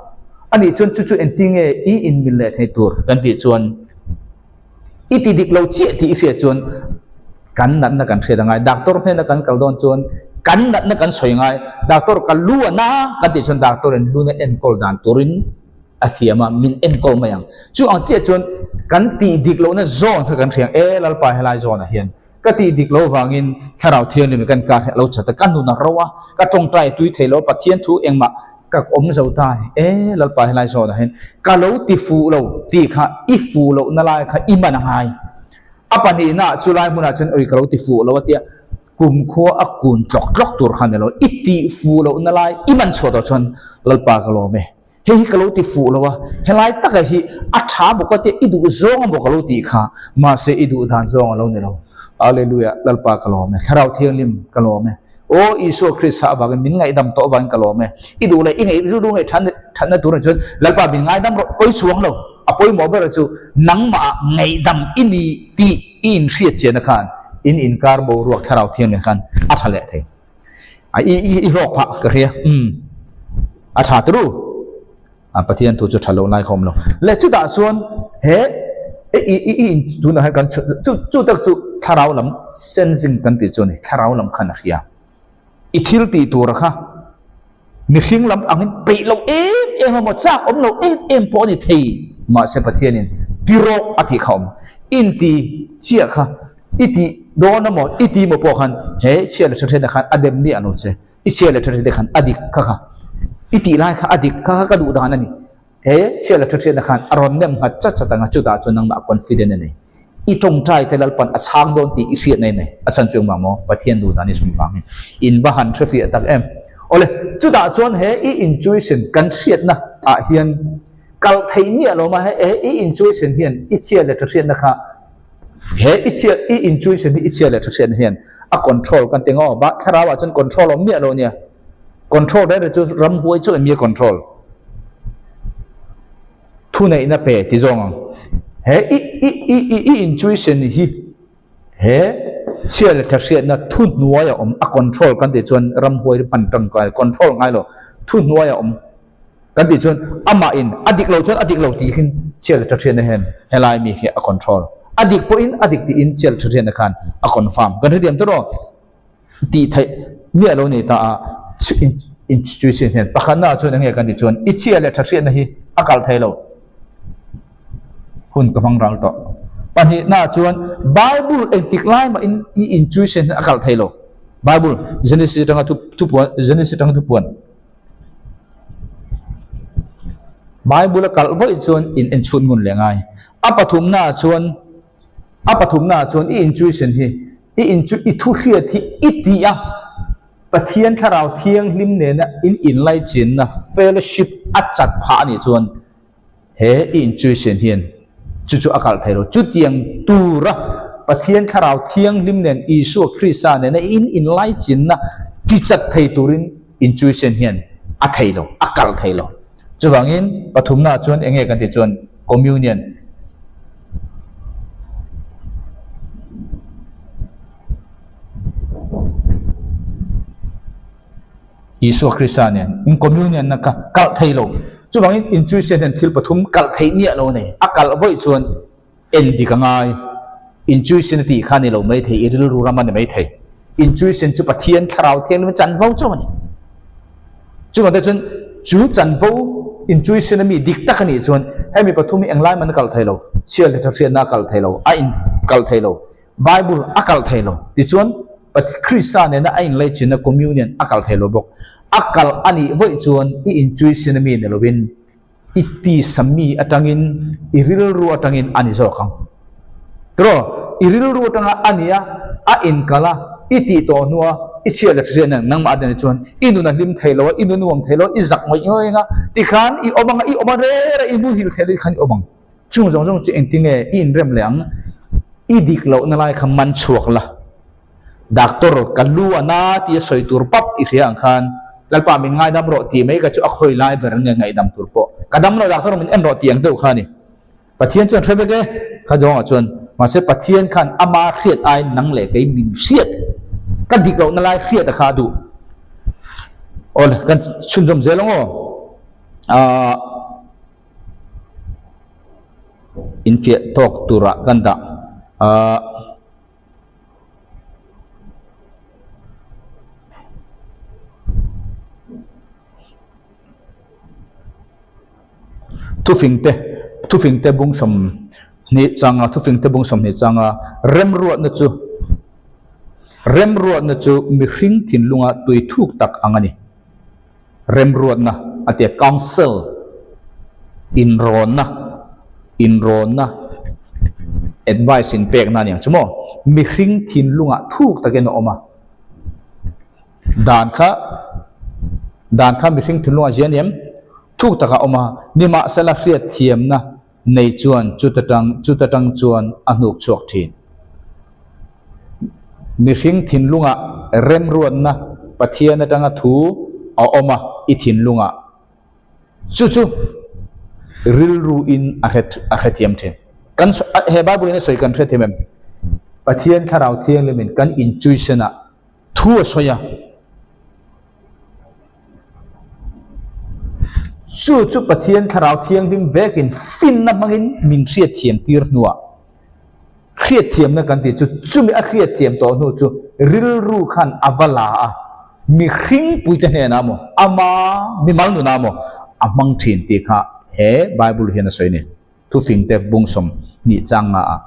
a nih chuan chu chu engtinge i inmil leh thei tur kan tih chuan i ti dik lo chiah tih i hriat chuan kan natna kan hriat a ngai. Doctor hnena kan kal dawn chuan kan natna kan sawi ngai. Doctor ka lu a na kan tih chuan doctor in luna enkawl dan turin a thiam a, min enkawl mai ang. Chu ang chiah chuan kan tih dik lohna zawn kha kan hria ang, E Lalpa helai zawnah hian Ka tih dik lo vangin Thlarau Thianghlim kan kar hi a lo chat a, ka nun a ro a, ka tawngtai a tui thei lo, Pathian thu engmah ka awm zo ta a ni. E Lalpa helai zawnah hian ka lo ti fuh lo tih kha i fuh lohna lai kha i man a ngai. A pahnihnaah chu lai hmunah chuan awi ka lo ti fuh lo a tia kumkhua a kun tlawk tlawk tur kha a ni lo. I tih fuh lohna lai i man chhuah tawh chuan Lalpa ka lawm e. Hei hi ka lo ti fuh lo a, helai taka hi a tha bawk a tia i duh zawng a maw ka lo tih kha, mahse i duh dan zawng a lo ni lo. Alleluia, Lalpa ka lawm e, Thlarau Thianghlim ka lawm e, Aw Isua Krista avangin min ngaihdam tawh avangin ka lawm e, i duh leh i ngaih rilru ngaih thatna tur ah chuan Lalpa min ngaidam rawh, pawi chhuang lo, a pawimawh ber chu nangmah ah ngaihdam i ni tih i inhriat chian a khan in inkar boruak Thlarau Thianghlim khan a tha leh thei. A i i i hlawk phah ka hria umm a tha turu a Pathian thu chu tha lo lai khawm lo le chutah chuan he i i i in tunah hian kan chu chu tak chu thlarau lam sensing kan tih chu a ni thlarau lam khan a hria i thil tih tur kha Mihring lam angin peih lo em em a maw, chak awm lo em em pawh a ni thei. Mahse Pathianin ti rawh a tih kha awm. Inti chiah kha i tih dawn a maw, i ti maw pawh khan he chhia leh thathena khan a dem miah lo che. I chhia leh thathete khan a dik kha kha. I tih lai kha a dik kha kha ka duh dan a ni. He chhia leh thathriatna khan a rawn nem nghat chat chat ang a, chutah chuan nangmah confident a nei. I tawngtai te Lalpan a chhang dawn tih i hriat nei nei. A chhan chu engmah maw? Pathian duh dan i sum vangin. In va han hrefiah tak em? Awle, chutah chuan he i intuition kan hriatna ah hian kal theih miah lo mah he i intuition hian i chhia leh thathriatna kha he i chhia i intuition hi i chhia leh thathriatna hian a control kan ti ngaw ba thlarau ah chuan control awm miah lo nia. Control reng reng chu ramhuai chu eng nge control? Thuneihna pe ti zawng ang. He i i i i i intuition hi he chhia leh tha hriatna thuhnuai a awm a control kan tih chuan ramhuai hi hman tangkai control ngai lo thuhnuai a awm kan tih chuan amah in a dik lo chuan a dik lo tih khin chhia leh tha hriatna hian helai mi hi a control a dik pawhin a dik tiin chhia leh tha hriatna khan a confirm kan hrethiam tawh rawh. Tih theih miah lo nei ta a institution hian pakhatna ah chuan enge kan tih chuan i chhia leh tha hriatna hi a kal thei lo hun ka hmang ral tawh. Pahnihna ah chuan Bible engtik lai mah in i intuition hi a kal thei lo. Bible Genesis atanga thu thupuan Genesis atanga thupuan Bible a kalh vaih chuan in en chhun ngun leh ngai. A pathumna ah chuan A pathumna ah chuan i intuition hi, i intu i thu hriat hi i tih a, Pathian Thlarau Thianghlim nena in inlaichinna, fellowship, a chat phah a nih chuan he i intuition hian chu chu a kalh thei lo. Chutiang tura Pathian Thlarau Thianghlim nen Isua Krista nena in inlaichinna ti chat thei turin intuition hian a thei lo, a kalh thei lo. Chuvangin pathumna ah chuan enge kan tih chuan communion. Isua Krista nen in communion na kha kalh thei lo. Chuvangin intuition hian thil pathum kalh theih miah lo a nei. A kalh vawi chuan En dik a ngai. Intuition a tih kha a ni lo mai thei, i rilru ram a ni mai thei. Intuition chu Pathian Thlarau Thianghlim chanvo chauh a ni. Chuvang te chuan chu chanvo intuition a mi dik tak a nih chuan hemi pathum hi englai man a kalh thei lo, chhiar leh tha hriatna a kalh thei lo, a in kalh thei lo, Bible a kalh thei lo. Tichuan Krista nena a inlaichinna communion a kalh thei lo bawk. A kalh a nih vawi chuan i intuition a mi ni lovin I tisa mi atangin, i rilru atangin a ni zawk ang. Tiraw, i rilru atanga a nia, a inkal a, i tih tawh hnua i chhiat leh hriat nen nangmah nen chuan i nun a hlim thei lo a, i nun nuam thei lo a, i zak ngawih ngawih ang a, tikhan i awm ang a, i awm a rêr a, i muhil thei lo tikhan i awm ang. Chung zawng zawng chu engtinge i inrem leh ang? I dik lohna lai kha man chhuak la. Doctor, ka lu a na tih a sawi tur pap i hria ang khan, Lalpa min ngaidam rawh tih mai ka chu a khawi lai ber nge ngaihdam tur pawh. Ka dam lo doctor min en rawh tih ang deuh kha a ni. Pathian chuan hre vek e, kha zawngah chuan. Mahse Pathian khan ama hriat aiin nang leh kei min hriat, ka dik lohna lai hriat a kha a duh. Awle, kan chhunzawm zel ang aw. Aaa. Infiah tawk turah kan dah. Aaa. Thufingte Thufingte bung 20 changa Thufingte bung 20 changa remruatna chu Remruatna chu mihring thinlunga tui thuk tak ang a ni. Remruatna a tia council inrawnna inrawnna advice inpekna a ni ang chu maw mihring thinlungah thuk takin a awm a dan kha dan kha mihring thinlungah zia a ni em thuk takah a awm a nimahsela hriatthiamna nei chuan chuta tang chuta tang chuan a hnuk chhuak thin. Mihring thinlungah remruatna Pathian atanga thu a awm a i thinlungah chu chu rilru in a hre a hrethiam thin. Kan he Bible in a sawi kan hrethiam em? Pathian Thlarau Thianghlimin kan intuition ah Thu a sawi a. Chu chu Pathian Thlarau Thianghlim vekin finna hmangin min hriatthiam tir hnuah hriatthiamna kan tih chu chumi a hriatthiam tawh hnu chu rilru khan a va la a, mihring puite hnenah maw, ama mimal nunah maw a hmang thin tih kha he Bible hian a sawi a ni. Thufingte bung 20 chang nga a.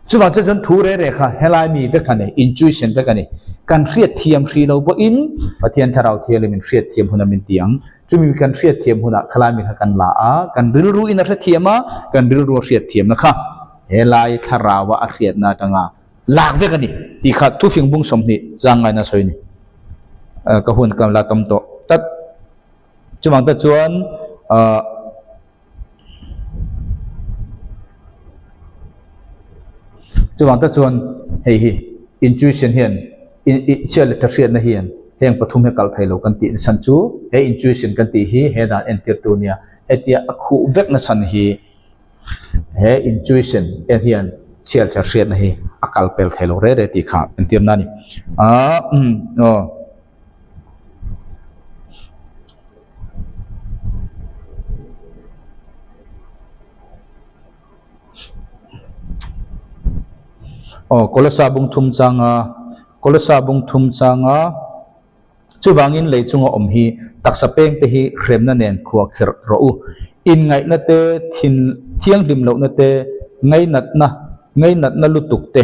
Chuvang chuan chuan thu re re kha helai mi vek a ni, intuition vek a ni. Kan hriat thiam hri lo pawhin Pathian Thlarau Thianghlim in hriat thiam huna min ti ang. Chumi kan hriat thiam hunah khalai mi kha kan la a, kan rilru in a hre thiam a, kan rilru a hriat thiamna kha helai Thlaraua a hriatna atanga lak vek a ni tih kha thufing bung 20 chang ngaina a sawi a ni. Ka hun ka la tam tawh tlat. Chuvang te chuan ahh. Chuvang tak chuan hei hi intuition hian chhiat leh tha hriatna hian heng pathum hi a kalh thei lo kan tih nachhan chu he intuition kan tih hi he dan entirtu nia hetia a khuh vek nachhan hi he intuition en hian chhiat leh tha hriatna hi a kal pel thei lo re re tih kha entirna a ni aaa aw. Aw Kolosa bung thum changa Kolosa bung thum changa chuvangin lei chunga awm hi taksa peng te hi hremna nen khuah kherh rawh u. Inngaihna te thin thianghlim lohna te ngainatna Ngainatna lutuk te,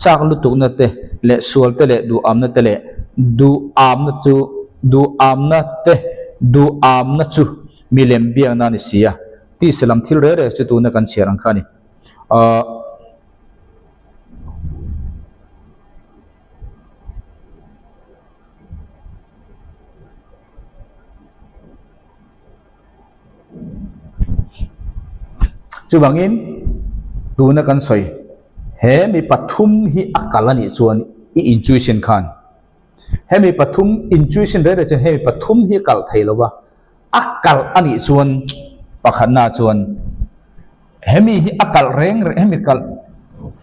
chak lutukna te leh sual te leh duhamna te leh duhamna chu duhamna te duhamna chu milem biakna a ni si a, tisa lam thil reh reh chu tuna kan chhiar ang kha a ni. Ahh. Chuvangin tuna kan sawi he mi pathum hi a kal a nih chuan i intuition khan hemi pathum intuition reng reng chuan hemi pathum hi a kalh thei lo va a kalh a nih chuan pakhatna chuan Hemi hi a kalh reng reng, hemi kalh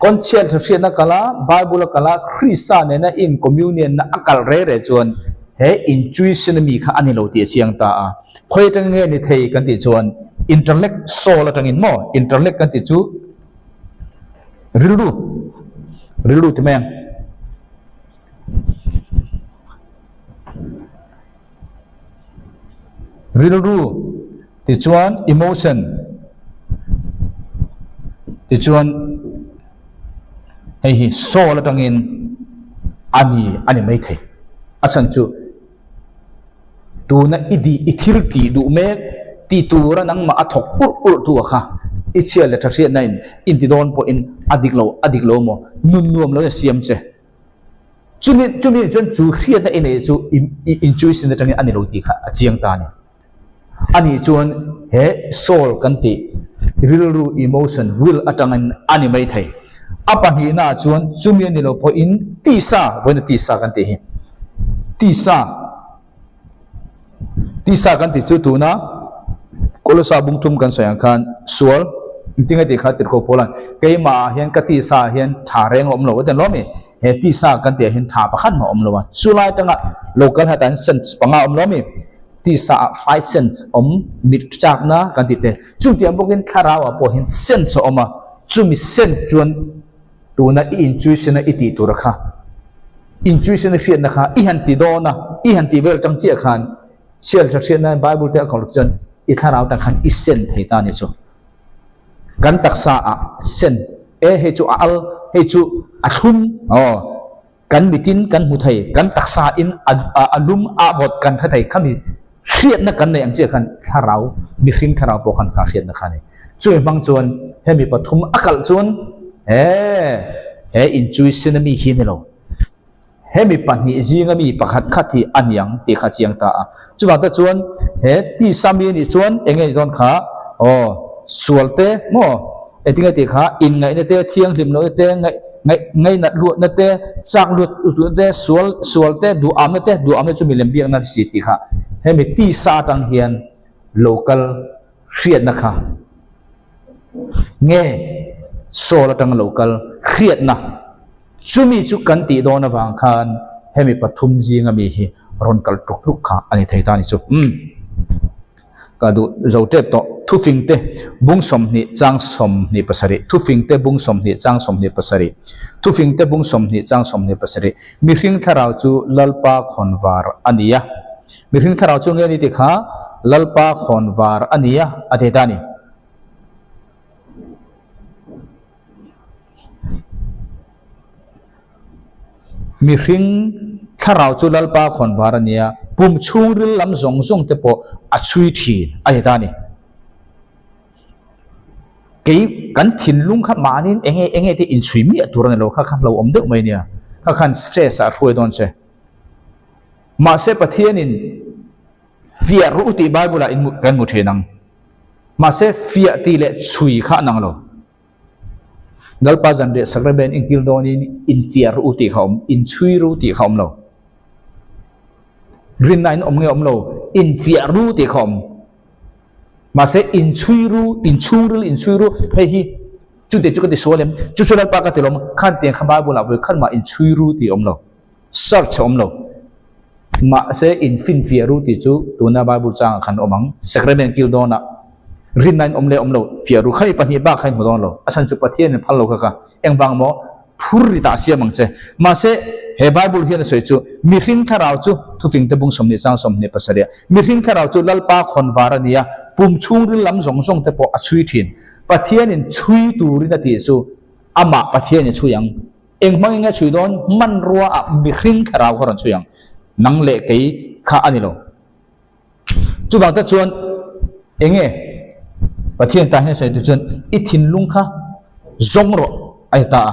conscience hriatna kalh a, Bible a kalh a, Krista nena in communion na a kalh reng reng chuan he intuition ami kha a ni lo tih a chiang ta a. Khawi atang nge ni thei kan tih chuan intellect soul atangin maw intellect kan tih chu rilru, rilru ti mai ang. Rilru tichuan emotion tichuan hei hi soul atangin a ni a ni maithei a chhan chu tuna i dih i thil tih duh mek tih tura nangmah a thawk urh urh tu a kha i chhiat leh tha hriatna in inti dawn pawhin a dik lo a dik lo maw nun nuam lo in a siam che. Chumi chumi chuan chu hriatna i neih chu i intuition atangin a ni lo tih kha a chiang ta a ni. Ani chuan he soul kan tih rilru, emotion, will atangin a ni mai thei. A pahnihnaah chuan chumi a ni lo pawhin tisa, vawiina tisa kan tih hi, tisa, tisa kan tih chu tuna Kolosa bungthum kan sawi ang khan sual engtin nge tih kha tirhkoh Paula'n keimahah hian ka tisa ah hian tha reng a awm lo a ti ang lawm i, he tisa kan tih ah hian tha pakhat mah a awm lo a, chulai atanga local hatah hian sense panga a awm lawm i, tisa ah fight sense awm mit chakna kan tih te chutiang bawkin thlarau ah pawh hian sense a awm a chumi sense chuan tuna i intuition a i tih tur kha intuition a hriatna kha i han ti dawn a i han tih vel tang chiah khan chhiar tha hriatna bible te a kawr chuan i thlarau tang khan i sen thei ta ni chu kan taksa ah sen e hei chu a al hei chu a thlum aw Kan mitin kan hmu thei, kan taksa in a lum a vawt kan hre thei, khami hriatna kan nei ang chiah khan thlarau, mihring thlarau pawh khan kha hriatna kha a nei. Chumi hmang chuan hemi pathum a kalh chuan he he intuition a mi hi a ni lo. Hemi pahnih zinga mi pakhat khat hi a ni ang tih kha a chiang ta a. Chuvang te chuan he tisa mi anih chuan eng nge ni dawn kha aw sual te maw engtin nge tih kha inngaihna te thianghlim lohna te ngaih ngaih ngainat luatna te chak luat luatna te sual sual te duhamna te duhamna chu milem biakna si tih kha hemi tisa atang hian lo kal hriatna kha nge sawl atang lo kal hriatna Chumi chu kan tih dawn avang khan hemi pathum zinga mi hi rawn kal tluk tluk kha a ni thei ta a ni chu. Umm. Ka duh zo tep tawh. Thufingte bung 20 chang 27 Thufingte bung 20 chang 27 Thufingte bung 20 chang 27 Mihring thlarau chu Lalpa khawnvar a ni a. Mihring thlarau chu nge ni ti kha Lalpa khawnvar a ni a a ti ta a ni. Mihring thlarau chu Lalpa khawnvar a nia, pum chhungril lam zawng zawng te pawh a chhui thin a ni ta a ni. Kei kan thinlung kha mahniin eng nge eng nge te inchhui miah tur a ni lo kha kha hlauhawm deuh mai nia, kha khan stress ah a hruai dawn che. Mahse Pathianin fiah ru tih Bible ah kan hmu thin ang. Mahse fiah tih leh chhui kha a nang lo. Lalpa zanriah sacrament inkil dawnin infiah ru tih kha a awm, inchhui ru tih kha a awm lo. Rinna in awm nge awm lo, infiah ru tih kha a awm. Mahse inchhui ru, inchhungril inchhui ru, hei hi chutih chu ka ti sual em, chu chu Lalpa ka ti lo khan tiang kha Bible ah vawi khat mah inchhui ru tih a awm lo. Search a awm lo. Mahse infinfiah ru tih chu tuna Bible changah khan awm ang. Sacrament kil dawnah rinna in awm leh awm lo fiah ru kha i pahnih bak kha i hmu dawn lo. A chhan chu Pathian in phal lo kha kha engvang maw phur ri tah siam ang che. Mahse he Bible hian a sawi chu mihring thlarau chu thufing te bung 20 chang 27 ah mihring thlarau chu Lalpa khawnvar a ni a, pum chhungril lam zawng zawng te pawh a chhui thin. Pathian in chhui turin a tih chu amah Pathian in chhui ang. Eng hmangin nge chhui dawn? Hmanrua ah mihring thlarau kha rawn chhui ang. Nang leh kei kha a ni lo. Chuvang te chuan eng nge Pathian tan hian sawi tu chuan i thinlung kha zawng rawh a ti ta a.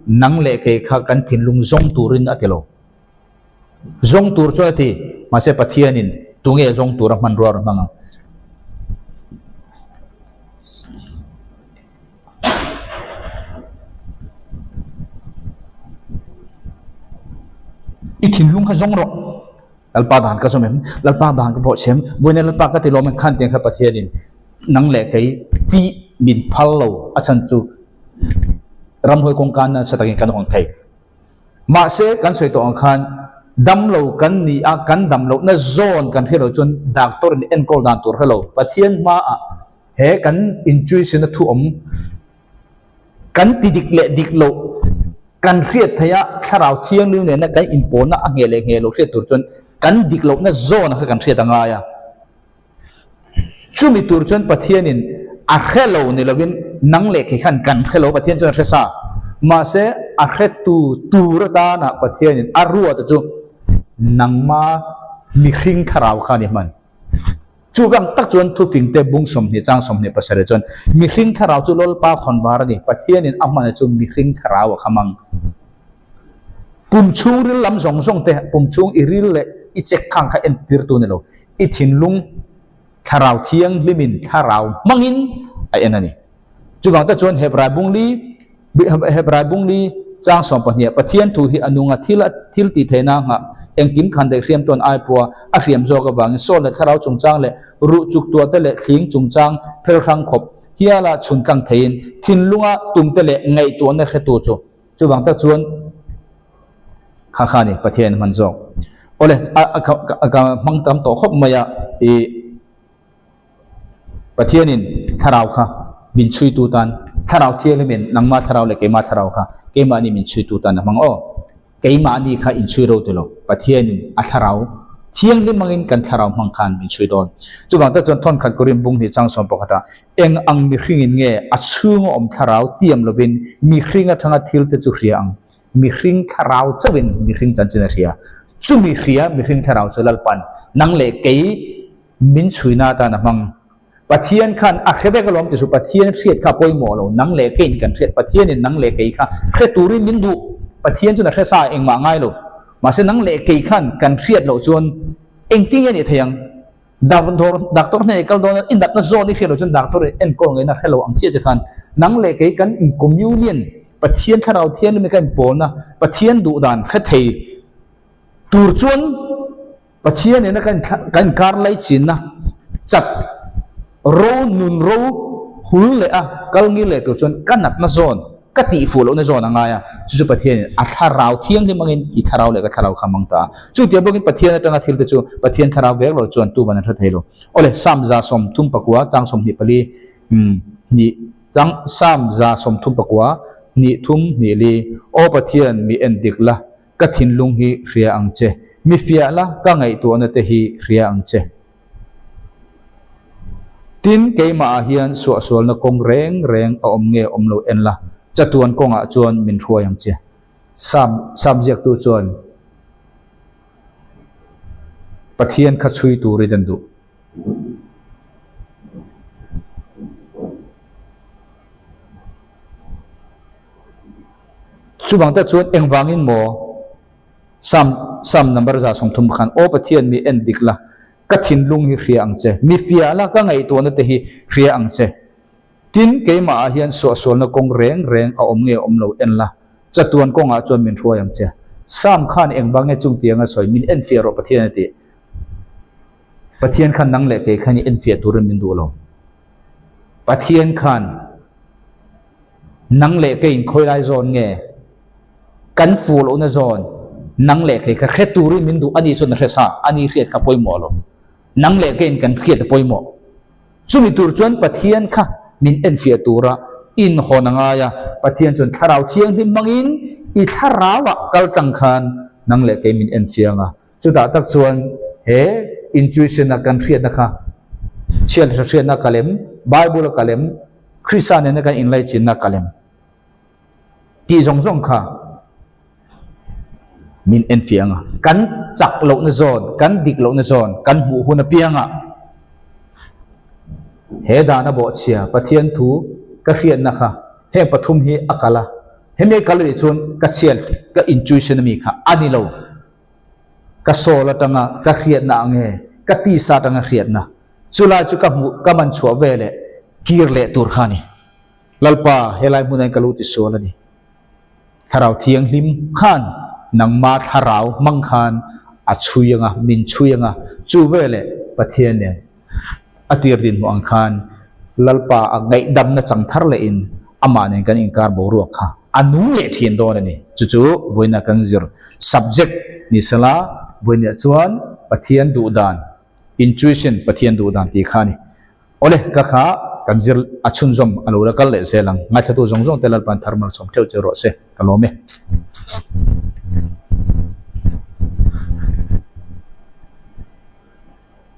Nang leh kei kha kan thinlung zawng turin a ti lo. Zawng tur chuan a ti, mahse Pathianin tunge zawng tura hmanrua rawn hmang ang? I thinlung kha zawng rawh. Lalpa dan ka zawm em? Lalpa dan ka bawhchhe em? Vawiin Lalpa ka ti lawm em? Khan tiang kha Pathianin nang leh kei tih min phal lo a chhan chu ramhuai kawngka nasa takin kan hawn thei. Mahse kan sawi tawh ang khan damlo kan ni a, kan dam lohna zawn kan hre lo chuan doctor in enkawl dan tur hre lo. Pathian hmaah He kan intuition-a thu awm kan ti dik leh dik loh kan hriat theih a, thlarau thianghlim nena kan inpawnna a ngheh leh ngheh loh hriat tur chuan kan dik lohna zawn kha kan hriat a ngai a. Chumi tur chuan Pathianin a hre lo ni lovin nang leh kei khan kan hre lo, Pathian chuan a hre sa. Mahse, a hretu tur atana Pathianin a ruat chu nangma mihring thlarau kha a ni hman. Chuvang tak chuan thufingte bung 20 chang 27 chuan mihring thlarau chu Lalpa khawnvar a ni, Pathianin a hmana chu mihring thlarau a kham ang. Pum chhungril lam zawng zawng te, pum chhung i ril leh i chek khang kha entirtu ni lo, i thinlung thlarau thianghlimin thlarau hmangin a en a ni. Chuvang te chuan Hebrai bungli Hebrai bungli chang 12 Pathian thu hi a nunga thil a thil tih theihna nghah engkim khan daih hriam tawn ai pawha a hriam zawk avangin Saul leh thlarau chungchang leh ruh chuk tuah te leh thling chungchang phel hrang khawp hiala chhun tlang theiin thinlunga tumte leh ngaihtuahna hretu chu chuvang tak chuan kha kha ni Pathian hman zawk. Awle a ka hmang tam tawh khawp mai a ih. Pathianin thlarau kha min chhuitu tan, thlarau thianghlimin nangma thlarau leh keima thlarau kha keimahni min chhuitu tan a hmang aw. Keimahni kha inchhui ro ti lo, Pathianin a thlarau thianghlim angin kan thlarau hmang khan min chhui dawn. Chuvang tak chuan thawnkhat Korin bung hnih chang 11 ah eng ang mihringin nge a chhunga awm thlarau tiam lovin mihring atanga thil te chu hria ang? Mihring thlarau chauhin mihring chanchin a hria. Chumi hria mihring thlarau chu Lalpan nang leh kei Min chhuina atan a hmang. Pathian khan a hre vek alawm ti chu Pathian hriat kha a pawimawh lo. Nang leh keiin kan hriat. Pathianin nang leh kei kha hre turin min duh. Pathian chuan a hre sa a, engmah a ngai lo. Mahse nang leh kei khan kan hriat loh chuan engtin nge nih thei ang? Doctor hnenah i kal dawn a, i natna zawn i hriat loh chuan doctor in enkawl ngaihna hre lo ang chiah che khan nang leh kei kan in communion, Pathian thlarau thianghlim kan inpawlna, Pathian duh dan hre thei tur chuan Pathian nena kan kan inkar laichinna chat ro nun ro hul leh a kal ngil leh tur chuan ka natna zawn ka tih fuh lohna zawn a ngai a, chu chu Pathianin a thlarau thianghlim angin i thlarau leh ka thlarau kha mang ta a. Chutiang bawkin Pathian atanga thil te chu Pathian thlarau vek lo chuan tuman an hre thei lo. Awle, Psalm 139 chang 24 hnih chang Psalm 134 hnih thum hnih li Aw Pathian mi en dik la Ka thinlung hi hria ang che. Mi fiah la, ka ngaihtuahna te hi hria ang che. Tin, keimahah hian suahsualna kawng reng reng a awm nge awm lo en la, chatuan kawngah chuan min hruai ang che. Sam, Sam ziaktu chuan Pathian kha chhui turin an duh. Chuvang te chuan engvangin maw Sam Sam number 130 khan Aw Pathian mi en dik la, ka thinlung hi hria ang che, mi fiah la ka ngaihtuahna te hi hria ang che. Tin, keimahah hian suahsualna kawng reng reng a awm nge awm lo en la, chatuan kawngah chuan min hruai ang che. Sam khan engvang nge chung tianga sawi, min en fiah rawh Pathian a ti. Pathian khan nang leh kei khan i en fiah turin min duh lo. Pathian khan nang leh kei in khawi lai zawn nge kan fuh lohna zawn nang leh kei kha hre turin min duh ani chuan a hre sa ani hriat kha pawimawh lo nang leh kei in kan hriat a pawimawh chumi tur chuan Pathian kha min enfiah tura inhawn a ngai a Pathian chuan thlarau thianghlim hmangin i thlarau ah kal tlang khan nang leh kei min enfiang a. Chutah tak chuan he intuition a kan hriatna kha chhiat hre hriatna ka lem, Bible a ka lem, Krista nena kan inlaichinna ka lem tih zawng zawng kha min enfiah ang a. Kan chak lohna zawn, kan dik lohna zawn kan hmuh hun apiangah he dana bawhchhia Pathian thu ka hriatna kha heng pathum hi a kal a, hemi a kal anih chuan ka chhiat ka intuition ami kha a ni lo. Ka sawl atanga ka hriatna ang e, ka tisa atanga hriatna. Chulai chu ka hmuh, ka man chhuah ve leh kir leh tur kha a ni. Lalpa, helai hmunah hian ka lo tisual a ni. Thlarau Thianghlim khan nangma thlarau hmang khan a chhui anga, min chhui anga, chu veleh Pathian nen a tir dinhmuh ang khan Lalpa a ngaihdamna chang thar lehin amah nen kan inkar boruak kha a nung leh thin dawn a ni. Chu chu vawiina kan zir subject ni sela, vawiinah chuan Pathian duh dan, intuition, Pathian duh dan tih kha a ni. Awle, ka kha kan zir a chhunzawm a lo la kal leh zel ang. Ngaithlatu zawng zawng te Lalpa'n thar malsawm theuh che rawh se, ka lawm e.